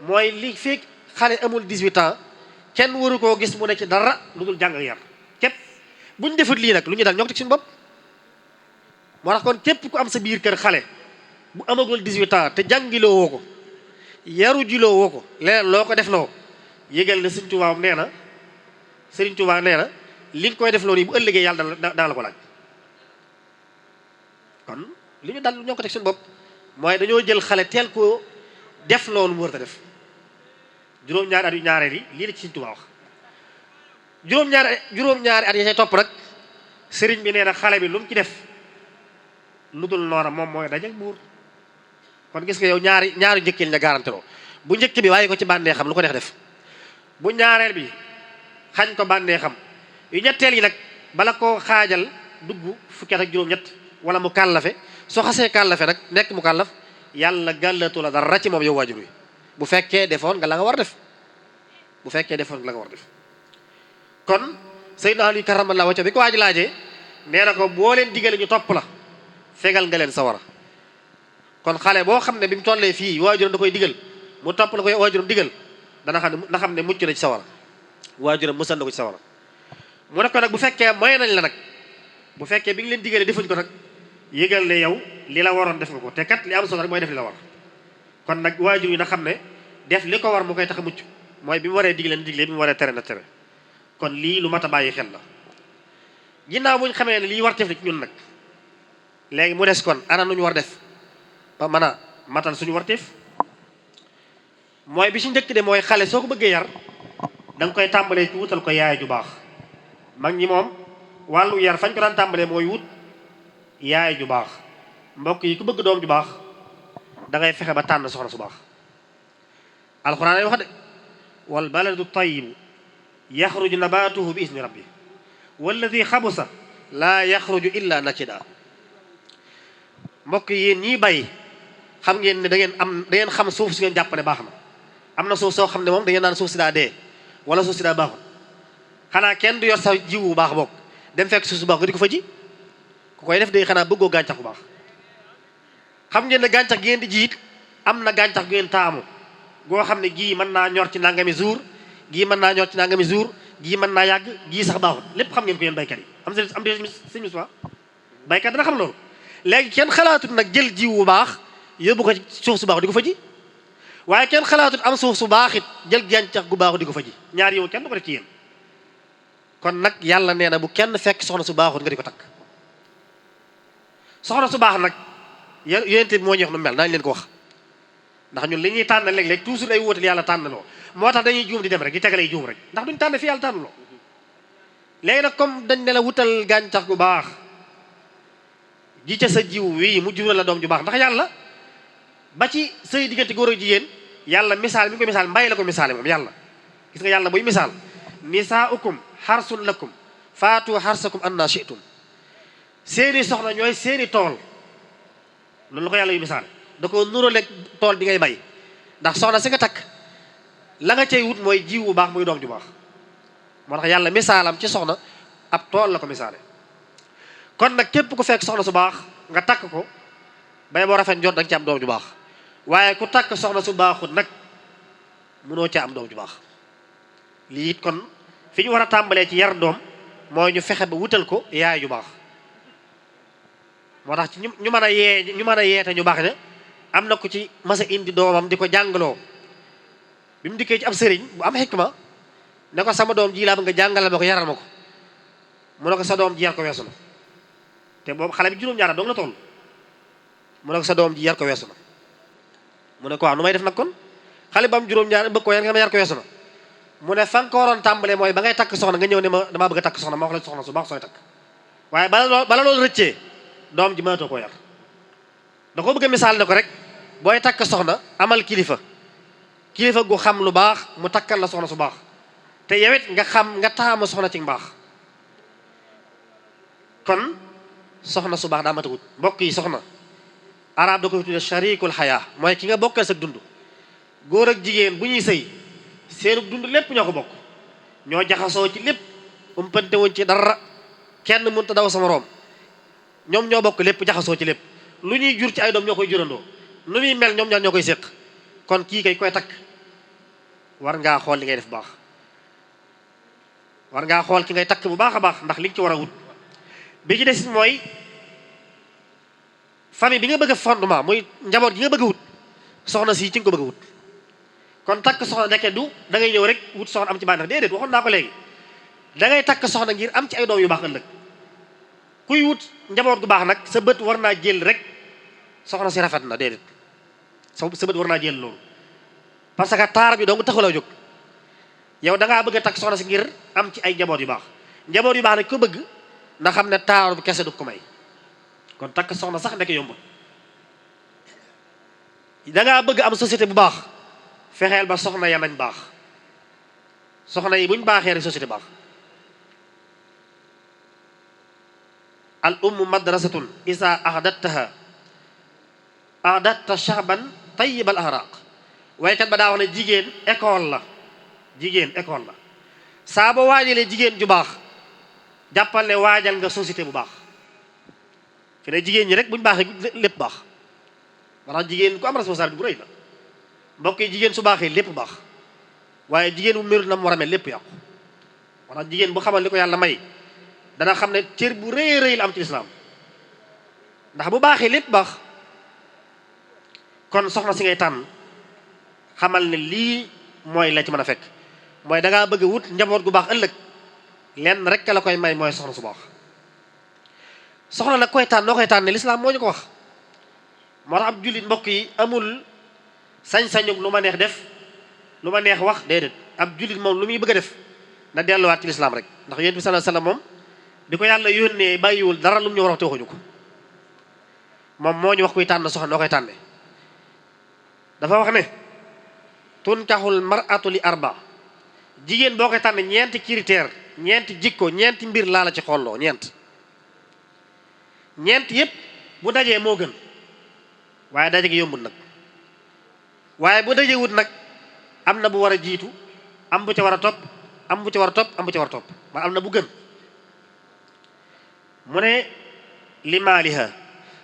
mooy li fii xale amul 18 ans kenn waru koo gis mu ne ci dara lu dul jàng ak yar képp buñ defut lii nag lu ñu dal ñoo ko teg suñu bopp moo tax kon képp ku am sa biir kër xale bu amagul 18 ans te jàngiloo woo ko yaru jiloo woo ko leneen loo ko def loo yëgal ne Sëriñ Tuubaa nee na Sëriñ Tuubaa nee na li nga koy def loo nii bu ëllëgee yàlla dana la ko laaj kon li ñu dal ñoo ko teg suñu bopp mooy dañoo jël xale teel koo def loolu mu war a def juróom-ñaari at yu ñaareel yi lii la ci Sëriñ Tuubaa wax juróom-ñaari at yi say topp nag sëriñ bi nee na xale bi lu mu ci def lu dul noona moom mooy dajeek buur kon gis nga yow ñaari njëkkeel la garanté loo bu njëkk bi waaye ko ci bànneexam lu ko neex def bu ñaareel bi xañ ko bànneexam yu ñetteel yi nag bala koo xaajal dugg fukki at ak juróom-ñett wala mu kàllafe soo xasee kàllafe nag nekk mu kàllaf yàlla gàllatu la dara ci moom yow waajur wi bu fekkee defoon nga la nga war def bu fekkee defoon nga la nga war def kon Seydina Ali karamallahu wajhahu bi ko waaj laajee nee na ko boo leen digale ñu topp la fegal nga leen sawara kon xale boo xam ne bi mu tollee fii waajuram da koy digal mu topp la koy waajuram digal dana xam ne mucc na ci sawara waajuram musal na ko ci sawara mu ne ko nag bu fekkee may nañ la nag bu fekkee bi nga leen digalee defuñ ko nag yëgal ne yow li la waroon def nga ko te kat li am solo rek mooy def li la war kon nag waajur yi na xam ne def li ko war mu koy tax a mucc mooy bi mu waree digle na digle bi mu waree tere na tere kon lii lu mat a bàyyi xel la ginnaaw buñ xamee ne lii war def ci ñun nag léegi mu des kon ana nu ñu war def ba mën a matal suñu warteef mooy bi ci njëkk de mooy xale soo ko bëggee yar da nga koy tàmbalee ci wutal ko yaay ju baax mag ñi moom wàllu yar fañ ko daan tàmbalee mooy wut yaay ju baax mbokk yi ku bëgg doom ju baax da ngay fexe ba tànn soxna su baax alxuraan ay wax de wal baladu tayyibu yaxruju nabatuhu bi isni rabbi walladi xabusa laa yaxruju illa nakida mbokk yéen ñii bay xam ngeen ne da ngeen xam suuf si ngeen jàpp ne baax na am na suuf soo xam ne moom da ngeen naan suuf si daa dee wala suuf si daa baaxul xanaa kenn du yor sa jiw bu baax bokk dem fekk suuf su baax nga di ko fa ji ku koy def day xanaa bëggoo gàncax bu baax. xam ngeen ne gàncax gi ngeen di jiit am na gàncax gu ngeen taamu goo xam ne gii mën naa ñor ci nangami jour gii mën naa ñor ci nangami jour gii mën naa yàgg gii sax baaxul lépp xam ngeen ko yéen baykat yi am sëñ Moussa baykat dana xam loolu. léegi kenn xalaatut nag jël jiw bu baax yóbbu ko ci suuf su baax di ko fa ji waaye kenn xalaatut am suuf su baax it jël gàncax gu baaxu di ko fa ji ñaar yow kenn du ko def ci yéen. kon nag yàlla nee na bu kenn fekk soxna su baaxut nga di ko takk soxna su baax nag yonent bi moo ñu wax nu mel daañu leen ko wax ndax ñun li ñuy tànn léeg-léeg toujours ay wóotal yàlla tànnaloo moo tax dañuy juum di dem rek di tegalay juum rek ndax duñ tànn fi yàlla tànnaloo. léegi nag comme dañ ne la wutal gàncax gu baax ji ca sa jiw wii mu jural la doom ju baax ndax yàlla ba ci sëy diggante góor ak jigéen yàlla misaal mi ngi ko misaal mbay la ko misaale moom yàlla gis nga yàlla buy misaal nisaaukum xarsun lakum faatu xarsakum anna shi'tum seeni soxna ñooy seeni tool loolu la ko yàlla yu misaale da ko nuróoleeg tool bi ngay bay ndax soxna si nga takk la nga cay wut mooy jiw bu baax muy doom ju baax moo tax yàlla misaalam ci soxna ab tool la ko misaale. kon nag képp ku fekk soxna su baax nga takk ko bay boo rafet njort da nga ci am doom ju baax waaye ku takk soxna su baaxut nag mënoo ci am doom ju baax. lii it kon fi ñu war a tàmbalee ci yar doom mooy ñu fexe ba wutal ko yaay ju baax moo tax ci ñu mën a yeete ñu baax ne am na ko ci masa indi doomam di ko jàngaloo bi mu dikkee ci ab sëriñ bu am xikma ne ko sama doom ji laa bëgg nga jàngalal ma ko yaral ma ko mu ne ko sa doom ji yar ko weesu na te boobu xale bi juróom-ñaar doog la toll mu ne ko sa doom ji yar ko weesu na mu ne ko waaw nu may def nag kon xale ba am juróom-ñaar bëgg ko yar nga ma yar ko weesu na mu ne fa nga ko waroon tàmbalee mooy ba ngay takk soxna nga ñëw ne ma damaa bëgg a takk soxna ma wax la soxna su baax sooy takk waaye bala loolu rëccee doom ji mënatoo koo yar da ko bëgg a misaal ne ko rek booy takk soxna amal kilifa gu xam lu baax mu takkal la soxna su baax te yow it nga taamu soxna ci mbaax kon soxna su baax daa mata wut mbokk yi soxna arab da koy tudde sharikul xayaa mooy ki nga bokkal sa dund góor ak jigéen bu ñuy sëy seenu dund lépp ñoo ko bokk ñoo jaxasoo ci lépp umpante wuñ ci dara kenn mënut a daw sama moroom ñoom ñoo bokk lépp jaxasoo ci lépp lu ñuy jur ci ay doom ñoo koy jurandoo lu muy mel ñoom ñaar ñoo koy séq kon kii kay koy takk war ngaa xool li ngay def baax war ngaa xool ki ngay takk bu baax a baax ndax li nga ci war a wut bi ci des mooy famille bi nga bëgg a fondement muy njaboot gi nga bëgg a wut soxna si ci nga ko bëgg a wut kon takk soxna nekke du da ngay ñëw rek wut soxna am ci bànneex déedéet waxoon naa ko léegi da ngay takk soxna ngir am ci ay doom yu baax ëllëg kuy wut njaboot gu baax nag sa bët war naa jël rek soxna si rafet na déedéet sa bët war naa jël loolu parce que taar bi dong taxuloo jóg yow da ngaa bëgg a takk soxna si ngir am ci ay njaboot yu baax nag ko bëgg na xam ne taaru bi kese du ko may kon takk soxna sax nekk yomb da ngaa bëgg am société bu baax fexeel ba soxna ya nañ baax soxna yi buñ baaxee rek société baax al ummu madrasatun isa ahdattaha ahdatta sha'ban tayyibal ahraq waykat ba daa wax ne jigéen école la saa ba waajalee jigéen ju baax jàppal ne waajal nga société bu baax fi ne jigéen ñi rek buñ baaxee lépp baax maanaam jigéen ku am responsabilité bu rëy la mbokk yi jigéen su baaxee lépp baax waaye jigéen bu mérul na mu war a mel lépp yàqu maanaam jigéen bu xamal li ko yàlla may dana xam ne cër bu rëy rëy la am ci lislaam ndax bu baaxee lépp baax kon soxna si ngay tànn xamal ne lii mooy la ci mën a fekk mooy da ngaa bëgg wut njaboot gu baax ëllëg lenn rek la koy may mooy soxna su baax soxna nag koy tànn noo koy tànne lislaam moo ñu ko wax moo tax ab jullit mbokk yi amul sañ-sañu lu ma neex def lu ma neex wax déedéet ab jullit moom lu muy bëgg a def na delluwaat ci lislaam rek ndax yonent bi sallallahu alayhi wasallam moom bi ko yàlla yónnee bàyyiwul dara lu mu ñu war a wax te waxuñu ko moom moo ñu wax kuy tànn soxna noo koy tànne dafa wax ne tunkaxul mar'atu li arba jigéen boo koy tànn ñeenti critère ñeenti jikko ñeenti mbir laa la ci xolloo ñeent yépp bu dajee moo gën waaye daje gi yombul nag waaye bu dajewut nag am na bu war a jiitu am bu ca war a topp am bu ca war a topp am bu ca war a topp ma am na bu gën mu ne li maaliha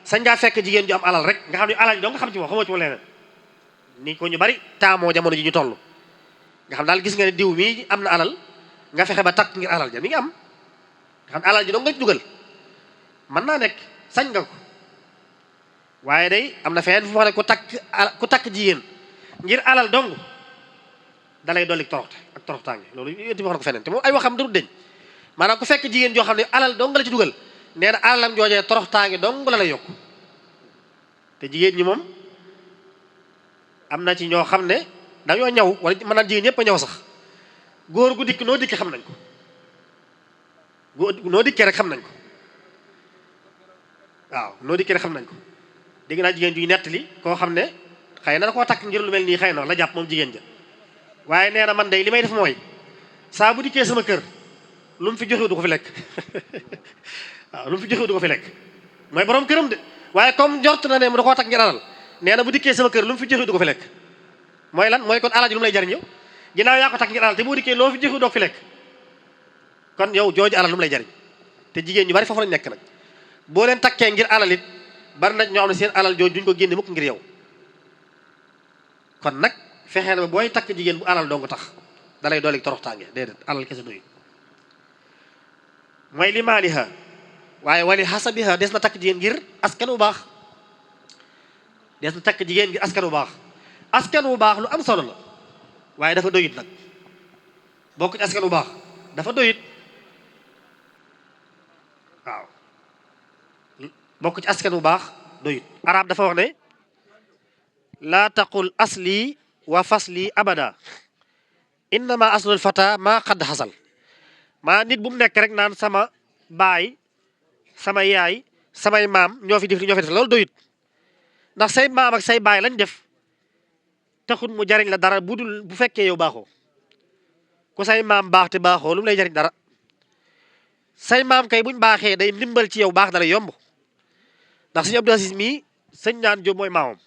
sañ ngaa fekk jigéen ju am alal rek nga xam ne alal ji doo nga xam ci moom xamoo ci moom leneen ni ko ñu bari taamoo jamono ji ñu toll nga xam daal gis nga ne diw mii am na alal nga fexe ba takk ngir alal ja mi ngi am nga xam ne alal ji doo nga ci dugal mën naa nekk sañ nga ko waaye day am na feneen fu wax ne ku takk jigéen ngir alal dong dalay dolli toroxte ak toroxtaange loolu yéen wax na ko feneen te moom ay waxam du deñ maanaam ku fekk jigéen joo xam ne alal dong la ci dugal nee na alalam joojee toroxtaange dong la lay yokk te jigéen ñi moom am na ci ñoo xam ne dañoo ñaw wala mën naan jigéen ñëpp a ñaw sax góor gu dikk noo dikkee xam nañ ko góor noo dikkee rek xam nañ ko waaw noo dikkee rek xam nañ ko dégg naa jigéen juy nettali koo xam ne xëy na da koo takk ngir lu mel nii xëy na la jàpp moom jigéen ja waaye nee na man day li may def mooy saa bu dikkee sama kër lu mu fi joxewu du ko fi lekk waaw lu mu fi joxewu du ko fi lekk mooy borom këram de waaye comme njort na ne mu da koo takk ngir alal nee na bu dikkee sama kër lu mu fi joxewu du ko fi lekk mooy lan mooy kon alal ji lu mu lay jariñ yow ginnaaw yaa ko takk ngir alal te boo dikkee loo fi joxewu doo ko fi lekk kon yow jooju alal lu mu lay jariñ te jigéen ñu bari foofu lañ nekk nag boo leen takkee ngir alal it bari na ñoo xam ne seen alal jooju duñ ko génne mukk ngir yow kon nag fexeel ba booy takk jigéen bu alal dong tax dalay doole toroxtaange déedéet alal kese doy mooy li maaliha waaye wali hasabiha des na takk jigéen ngir askan wu baax des na takk jigéen ngir askan wu baax askan wu baax lu am solo la waaye dafa doyut nag bokk ci askan wu baax dafa doyut waaw bokk ci askan wu baax doyut arab dafa wax ne laa taqul asli wa fasli abada innama aslul fata maa xadd xasal maa nit bu mu nekk rek naan sama baay sama yaay samay maam ñoo fi def li ñoo fi def loolu doyut ndax say maam ak say baay lañ def taxul mu jariñ la dara bu dul bu fekkee yow baaxoo ku say maam baax te baaxoo lu mu lay jariñ dara say maam kay buñ baaxee day ndimbal ci yow baax dala yomb ndax sëñ Abdou Aziz mii sëñ ñaan Jóob mooy maamam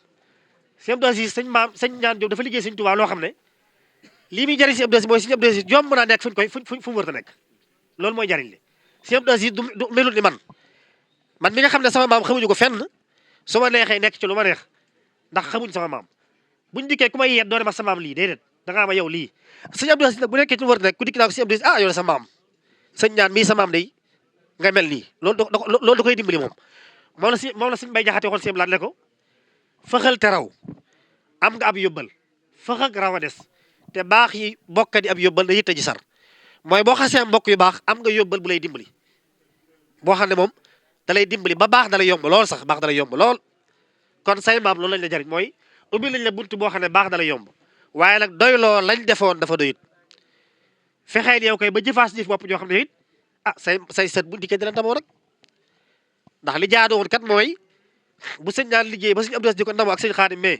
sëñ Abdou Aziz sëñ ñaan Jóob dafa liggéey sëñ Tuubaa loo xam ne lii muy jariñ sëñ Abdou Aziz mooy sëñ Abdou Aziz yomb naa nekk fu mu wër ta nekk loolu mooy jariñ li sëñ Abdou Aziz du melul ni man mi nga xam ne sama maam xamuñu ko fenn su ma neexee nekk ci lu ma neex ndax xamuñ sama maam buñ dikkee ku may yeet doone ma sa maam lii déedéet dangaa ma yow lii sëñ Abdou Aziz nag bu nekkee ci lu wër ta nekk ku dikk naa ko sëñ Abdou Aziz yow la sa maam sëñ ñaan mii sa maam day nga mel nii loolu da koy dimbali moom moom la sëñ Bay Jaxate waxoon sëñ laat le ko fëxal te raw am nga ab yóbbal fëx ak raw a des te baax yi bokka di ab yóbbal da yitte ji sar mooy boo xasee mbokk yu baax am nga yóbbal bu lay dimbali boo xam ne moom da lay dimbali ba baax da lay yomb lool sax baax da lay yomb lool kon say maam loolu lañ la jariñ mooy ubbi lañ la bunt boo xam ne baax da lay yomb waaye nag doy loo lañ defoon dafa doyut fexeel yow koy ba jëfaas jëf bopp ñoo xam ne it say sët bu dikkee dina ndamoo rek ndax li jaadu woon kat mooy bu sëñ ñaan liggéey ba sëñ Abdou Aziz di ko ndamoo ak sëñ Xaadim mais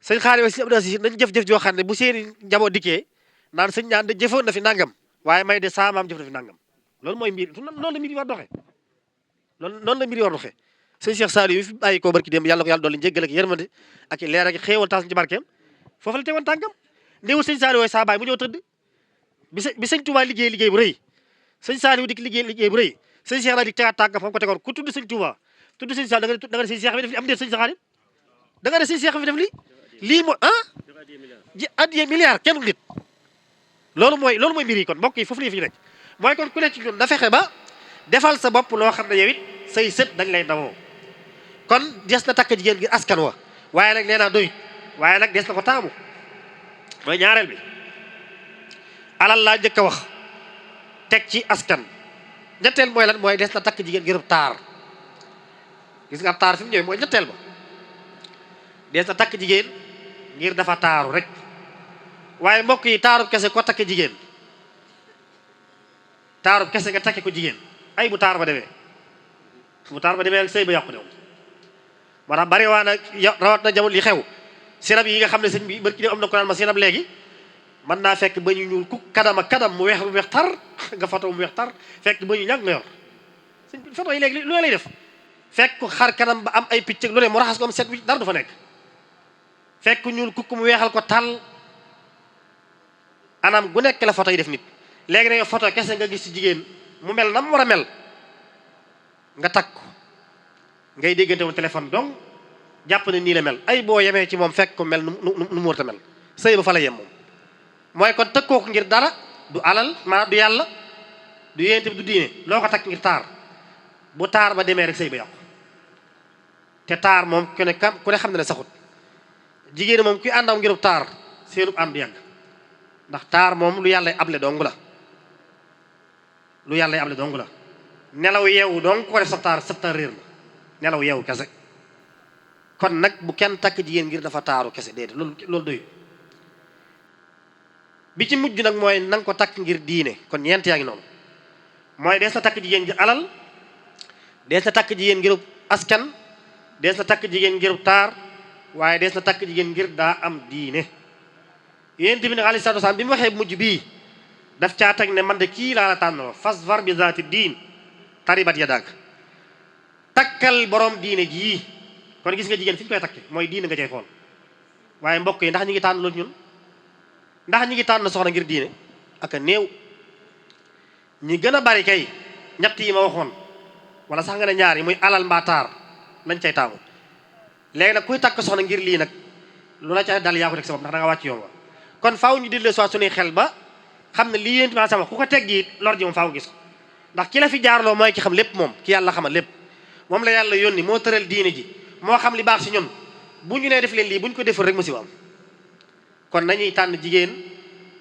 sëñ Xaadim ak sëñ Abdou Aziz nañ jëf-jëf joo xam ne bu seeni njaboot dikkee naan sëñ ñaan de jëfoon na fi nangam waaye may de saa maam jëf na fi nangam loolu mooy mbir noonu la mbir yi war doxee noonu la mbir yi war doxee sëñ Cheikh Saliou yi fi bàyyi ko barki dem yàlla ko yàlla dolli njéggal ak yërmande ak leer ak xéewal taas ci barkeem foofu la teewoon tànkam néewul sëñ Saliou saa baay mu ñëw tëdd bi sëñ Touba liggéey bu rëy sëñ Saliou dik liggéey bu rëy sëñ Cheikh la dik tegaat tànkam fa mu ko tegoon ku tudd sëñ Touba tudd sëñ Saliou da nga ne sëñ Cheikh bi def li am déet sëñ Xaadim da nga ne sëñ Cheikh bi def lii mooy ji addiye milliard kenn nit loolu mooy mbir yi kon mbokk yi foofu la fi nekk mooy kon ku nekk ci ñun na fexe ba defal sa bopp loo xam ne yow it say sët dañ lay ndamoo kon des na takk jigéen ngir askan wa waaye nag nee naa doyut waaye nag des na ko taamu mooy ñaareel bi alal laa njëkk a wax teg ci askan ñetteel mooy lan mooy des na takk jigéen ngir taar gis nga taar fi mu ñëwee mooy ñetteel ba des na takk jigéen ngir dafa taaru rek waaye mbokk yi taarub kese ko takke jigéen taarub kese nga takke ko jigéen ay bu taar ba demee rek sëy ba yàqu ne woon moo tax bari waa na rawat na jamono li xew sinab yi nga xam ne sëñ bi barki dem am na ko naan ma sinab léegi mën naa fekk ba ñu ñuul ku kadam mu weex tar nga foto mu weex tar fekk ba ñu ñàkk nga yor sëñ bi foto yi léegi lu lay def fekk xar kanam ba am ay picc ak lu ne mu raxas ko am set wi dara du fa nekk fekk ñuul kukk mu weexal ko tàll anam gu nekk la photo yi def nit léegi nag photo kese nga gis ci jigéen mu mel na mu war a mel nga takk ko ngay déggante woon téléphone donc jàpp ne nii la mel ay boo yemee ci moom fekk ko mel nu mu war a mel sëy ba fa la yem moom mooy kon tëkkoo ko ngir dara du alal maanaam du yàlla du yéente bi du diine loo ko takk ngir taar bu taar ba demee rek sëy ba yàqu te taar moom ku ne xam ne saxut jigéen moom kuy àndaw ngirub taar seenub ànd yàgg ndax taar moom lu yàlla able dong la lu yàlla able dong la nelaw yeewu dong ko def sa taar réer la nelaw yeewu kese kon nag bu kenn takk jigéen ngir dafa taaru kese déedéet loolu doy bi ci mujj nag mooy nanga ko takk ngir diine kon ñeent yaa ngi noonu mooy dees na takk jigéen ngir alal dees na takk jigéen ngirub askan dees na takk jigéen ngirub taar waaye dees na takk jigéen ngir daa am diine yéen bi nag alayhi salaatu wasalaam bi mu waxee mujj bii daf caa teg ne man de kii laa la tànnaloo fasfar bi zaati diin taribat yadak takkal borom diine jii kon gis nga jigéen fi ñu koy takke mooy diine nga cay xool waaye mbokk yi ndax ñi ngi tànn loolu ñun ndax ñi ngi tànn soxna ngir diine ak a néew ñi gën a bari kay ñett yi ma waxoon wala sax nga ne ñaar yi muy alal mbaa taar lañ cay taamu léegi nag kuy takk soxna ngir lii nag lu la ca dal yaa ko teg sa bopp ndax da nga wàcc yoon wa kon faaw ñu dille soit suñuy xel ba xam ne lii yéen tamit sama ku ko teggi lor ji moom faaw gis ko ndax ki la fi jaarloo mooy ki xam lépp moom ki yàlla xamal lépp moom la yàlla yónni moo tëral diine ji moo xam li baax si ñun bu ñu nee def leen lii bu ñu ko deful rek musiba am kon nañuy tànn jigéen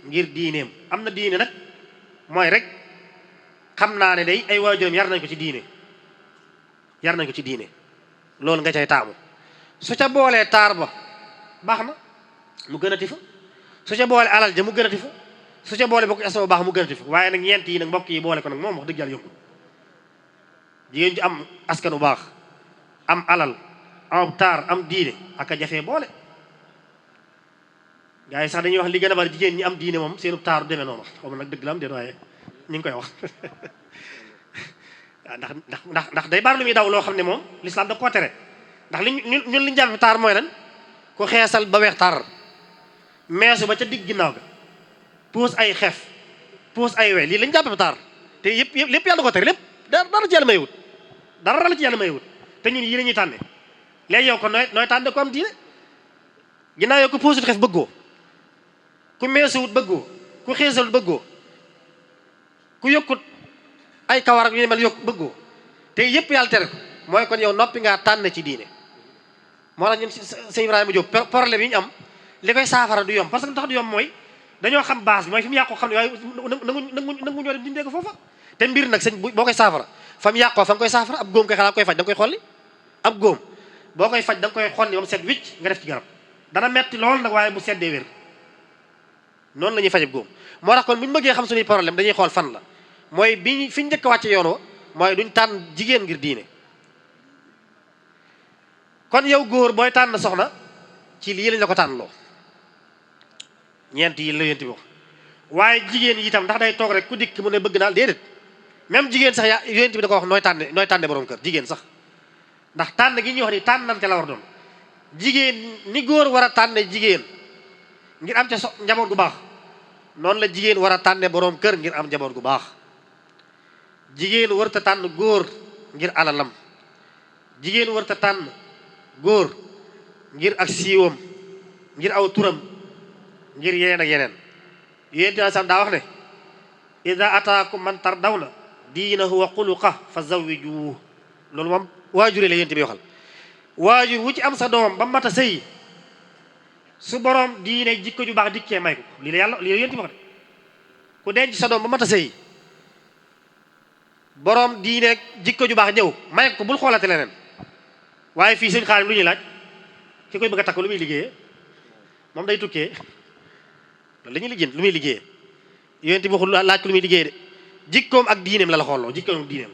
ngir diineem am na diine nag mooy rek xam naa ne day ay waajuram yar nañ ko ci diine loolu nga cay taamu su ca boolee taar ba baax na mu gën a ti fa su ca boole alal ja mu gën a ti fa su ca boole bokk asoo baax mu gën a ti fa waaye nag ñeent yi nag mbokk yi boole ko nag moom wax dëgg yàlla yomb jigéen ju am askan bu baax am alal am taar am diine ak a jafee boole gars yi sax dañuy wax li gën a bari jigéen ñi am diine moom seenu taaru demee noonu xaw ma nag dëgg la am déet waaye ñu ngi koy wax ndax day bari lu muy daw loo xam ne moom l'islam da koo tere ndax ñun liñ jàppe taar mooy lan ku xeesal ba weex tar meesu ba ca digg ginnaaw ga puus ay xef puus ay we lii lañ jàppe taar te yëpp lépp yàlla ko tere lépp dara ci yàlla may wut dara la ci yàlla may wut te ñun yi la ñuy tànne léegi yow ko nooy tànne ko am diine ginnaaw yow ku puusut xef bëggoo ku meesuwut bëggoo ku xeesalut bëggoo ku yokkut ay kawar ak yu mel yokk bëggoo te yëpp yàlla tere ko mooy kon yow noppi ngaa tànn ci diine moo tax ñun sëñ Ibrahima Diop problème yi ñu am li koy saafara du yomb parce que tax du yomb mooy dañoo xam base bi mooy fi mu yàqoo xam ne waaye nangu ñoo dem dindee ko foofa te mbir nag sëñ boo koy saafara fa mu yàqoo fa nga koy saafara ab góom koy xanaa koy faj da nga koy xolli ab góom boo koy faj da nga koy xolli ba mu set wicc nga def ci garab dana metti lool nag waaye bu seddee wér noonu la ñuy fajab góom moo tax kon bu ñu bëggee xam suñuy problème dañuy xool fan la mooy bi fi ñu njëkk a wàcce yoon wa mooy duñ tànn jigéen ngir diine kon yow góor booy tànn soxna ci lii lañ la ko tànn loo ñeent yi la yénti wax waaye jigéen yi itam ndax day toog rek ku dikk mu ne bëgg naa déedéet même jigéen sax yaa yénti bi da ko wax nooy tànne borom kër jigéen sax ndax tànn gi ñuy wax ni tànnante la war doon jigéen ni góor war a tànne jigéen ngir am ca njaboot gu baax noonu la jigéen war a tànne borom kër ngir am njaboot gu baax jigéen warta tànn góor ngir alalam jigéen warta tànn góor ngir ak siiwam ngir aw turam ngir yeneen ak yeneen yéen tamit sax daa wax ne ida ataakum man tardawna diinahu wa xuluqa fa zawwijuhu loolu moom waajure la yéen bi waxal waajur wu ci am sa doom ba mat a sëy su borom diine jikko ju baax dikkee may ko lii la yàlla lii la yéen bi wax de ku denc sa doom ba mat a sëy borom diine jikko ju baax ñëw may ko bul xoolate leneen waaye fii sëñ Xaadim lu ñuy laaj ki koy bëgg a takk lu muy liggéeyee moom day tukkee loolu la ñuy lijjanti lu muy liggéeyee yéen bi waxul laaj ko lu muy liggéeyee de jikkoom ak diineem la la xooloo jikkoom ak diineem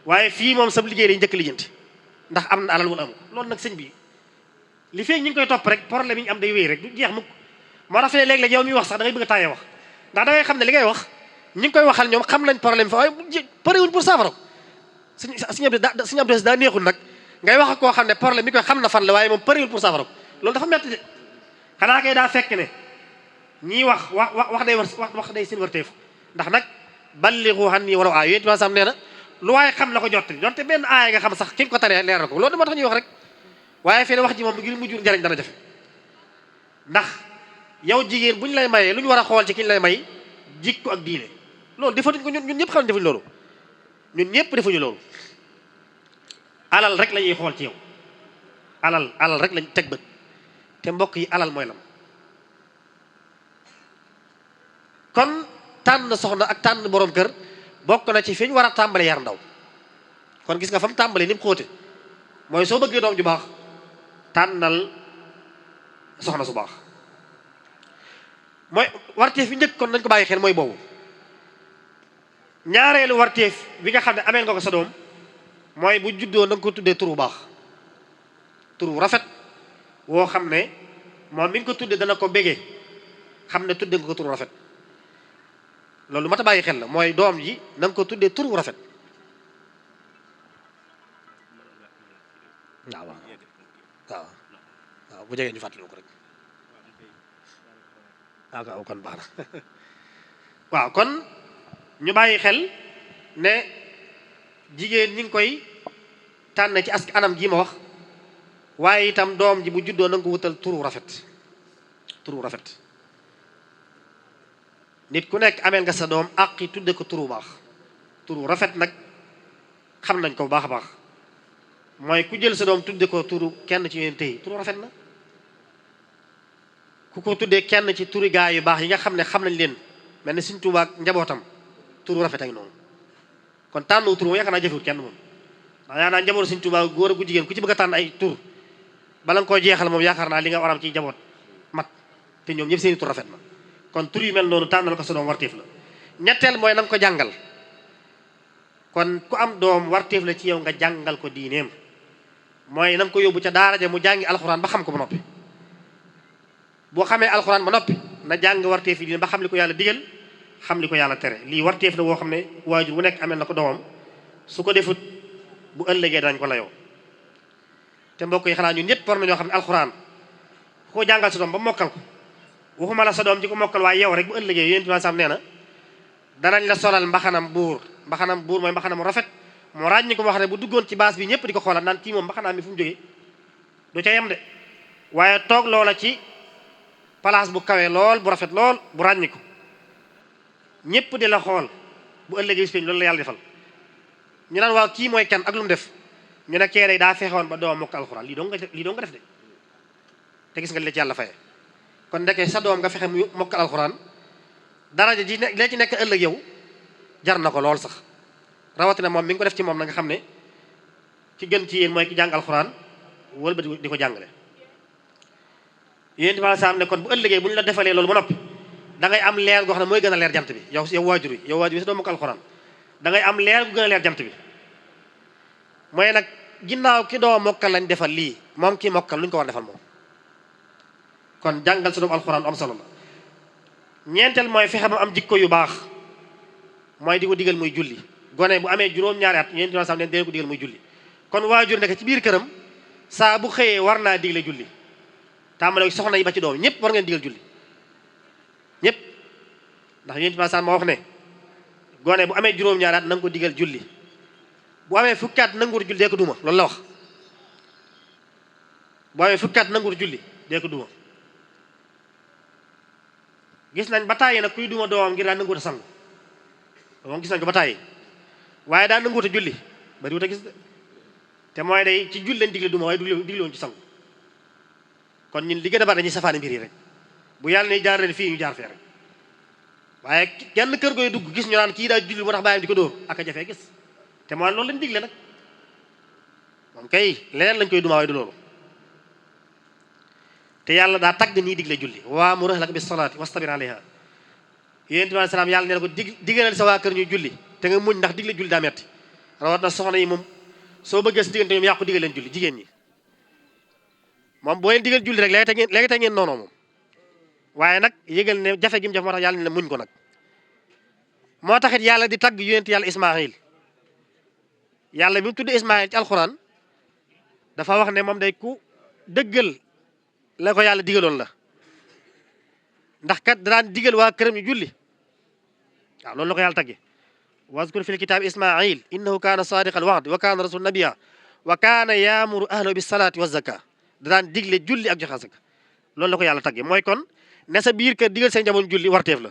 waaye fii moom sab liggéey lay njëkk lijjanti ndax am na alal wala amu loolu nag sëñ bi li feeg ñu ngi koy topp rek problème yi ñu am day wéy rek du jeex mukk moo tax fee léeg-léeg yow miy wax sax da ngay bëgg a taayee wax ndax da ngay xam ne li ngay wax ñi ngi koy waxal ñoom xam nañ problème fa waaye parewuñ pour saafara ko suñu abdes daa neexul nag ngay wax ak koo xam ne problème mi koy xam na fan la waaye moom përiwul pour saafara ko loolu dafa metti de xanaa kay daa fekk ne ñii wax day seen warteef ndax nag ballighu anni walaw aaya yéen sam nee na lu waaye xam la ko jottali donte benn aaya nga xam sax ki nga ko taree leer na ko loolu moo tax ñuy wax rek waaye fii ne wax ji moom ngir mu jur njariñ dana jafe ndax yow jigéen bu ñu lay mayee lu ñu war a xool ci ki ñu lay may jikko ak diine loolu defatuñ ko ñun ñëpp xam ne defuñ loolu ñun ñëpp defuñu loolu alal rek la ñuy xool ci yow alal rek lañ teg bët te mbokk yi alal mooy lam kon tànn soxna ak tànn borom kër bokk na ci fi ñu war a tàmbale yar ndaw kon gis nga fa mu tàmbale ni mu xóote mooy soo bëggee doom ju baax tànnal soxna su baax mooy warteef bi njëkk kon nañ ko bàyyi xel mooy boobu ñaareelu warteef bi nga xam ne ameel nga ko sa doom mooy bu juddoo na nga ko tuddee tur bu baax tur bu rafet woo xam ne moom mi ngi ko tuddee dana ko bégee xam ne tuddee nga ko tur bu rafet loolu mat a bàyyi xel la mooy doom ji na nga ko tuddee tur bu rafet waaw bu jegee ñu fàttali ko rek waaw kon baax na waaw kon ñu bàyyi xel ne jigéen ñi ngi koy tànn ci anam ji ma wax waaye itam doom ji bu juddoo na nga ko wutal turu rafet nit ku nekk ameel nga sa doom àqi tudde ko turu baax turu rafet nag xam nañ ko bu baax a baax mooy ku jël sa doom tudde ko turu kenn ci yéen tey turu rafet na ku ko tuddee kenn ci turi gaa yu baax yi nga xam ne xam nañ leen mel ne Sëriñ Tuubaa ak njabootam turu rafet ak noonu kon tànn tur moom yaakaar naa jëfewut kenn moom ndax yaa naa njabootu Sëriñ Tuubaa góor ak gu jigéen ku ci bëgg a tànn ay tur bala nga koy jeexal moom yaakaar naa li nga waram ci njaboot mat te ñoom ñëpp seeni tur rafet na kon tur yu mel noonu tànnal ko sa doom warteef la ñetteel mooy na nga ko jàngal kon ku am doom warteef la ci yow nga jàngal ko diineem mooy na nga ko yóbbu ca daara ja mu jàngi alxuraan ba xam ko ba noppi boo xamee alxuraan ba noppi na jàng warteef yi diine ba xam li ko yàlla digal xam li ko yàlla tere lii warteef la woo xam ne waajur bu nekk amel na ko doomam su ko defut bu ëllëgee dañ ko layoo te mbokk yi xanaa ñun ñëpp war nañoo xam ne alxuraan ku ko jàngal sa doom ba mokkal ko waxuma la sa doom ji ko mokkal waaye yow rek bu ëllëgee yéen tamit sam nee na danañ la solal mbaxanam buur mooy mbaxanam rafet moo ràññi ko moo xam ne bu duggoon ci baas bi ñëpp di ko xoolal naan kii moom mbaxanaam mi fu mu jógee du ca yem de waaye toog loola ci place bu kawe lool bu rafet lool bu ràññi ko ñëpp di la xool bu ëllëgee bis loolu la yàlla defal ñu naan waaw kii mooy kan ak lu mu def ñu ne kee day daa fexewoon ba doom mokk alxuraan lii doo nga def de te gis nga li la ci yàlla faye kon ndeke sa doom nga fexe mu mokkal alxuraan daraja ji la ci nekk ëllëg yow jar na ko lool sax rawatina moom mi ngi ko def ci moom na nga xam ne ki gën ci yéen mooy ki jàng alxuraan wala ba di ko jàngale yéen di sam ne kon bu ëllëgee bu ñu la defalee loolu ba noppi da ngay am leer goo xam ne mooy gën a leer jant bi yow waajur yi sa doom mokkal alxuraan da ngay am leer gu gën a leer jant bi mooy nag ginnaaw ki doo mokkal lañ defal lii moom kii mokkal lu ñu ko war defal moom kon jàngal sa doom alxuraan lu am solo la ñeenteel mooy fexe ba am jikko yu baax mooy di ko digal muy julli gone bu amee juróom-ñaari at yéen tamit sax ne dee ko digal muy julli kon waajur nekk ci biir këram saa bu xëyee war naa digle julli tàmbale soxna yi ba ci doom ñëpp war ngeen digal julli ñëpp ndax yéen tamit sax ma wax ne gone bu amee juróom-ñaari at na nga ko digal julli bu amee fukki at nanguwut julli dee ko duma loolu la wax bu amee fukki at nanguwut julli dee ko duma gis nañ ba tàyyi nag kuy duma doomam ngir daa nanguwut a sangu moom gis nañ ko ba tàyyi waaye daa nanguwut a julli bari wut a gis de te mooy day ci julli lañ digle duma waaye digle woon ci sangu kon ñun li gën a bari dañuy safaani mbir yi rek bu yàlla ne jaar leen fii ñu jaar fee rek waaye kenn kër gooy dugg gis ñu naan kii daa julli moo tax bàyyam di ko dóor ak a jafee gis te mooy loolu lañ digle nag moom kay leneen lañ koy duma waaye du loolu te yàlla daa tagg nii digle julli waamur ahlaka bis salaati wastabir alayha yonent bi salaam yàlla nee na ko digalal sa waa kër ñuy julli te nga muñ ndax digle julli daa metti rawat na soxna yi moom soo bëggee si diggante ñoom yàqu digal leen julli jigéen ñi moom boo leen digal julli rek léegi te ngeen noonoo moom waaye nag yëgal ne jafe gi mu jafe moo tax yàlla ne muñ ko nag moo taxit yàlla di tagg yonent yàlla Ismaayil yàlla bi mu tudd Ismaayil ci alxuraan dafa wax ne moom day ku dëggal la ko yàlla digaloon la ndax kat daan digal waa këram ñu julli waaw loolu la ko yàlla tagge wazkur fil kitaabi ismail innahu kaana sadiqal wa'd wa kaana rasul nabiyya wa kaana yaamuru ahlahu bis salaati wa zaka daan digle julli ak joxe asaka loolu la ko yàlla tagge mooy kon ne sa biir kër digal seen njaboot julli warteef la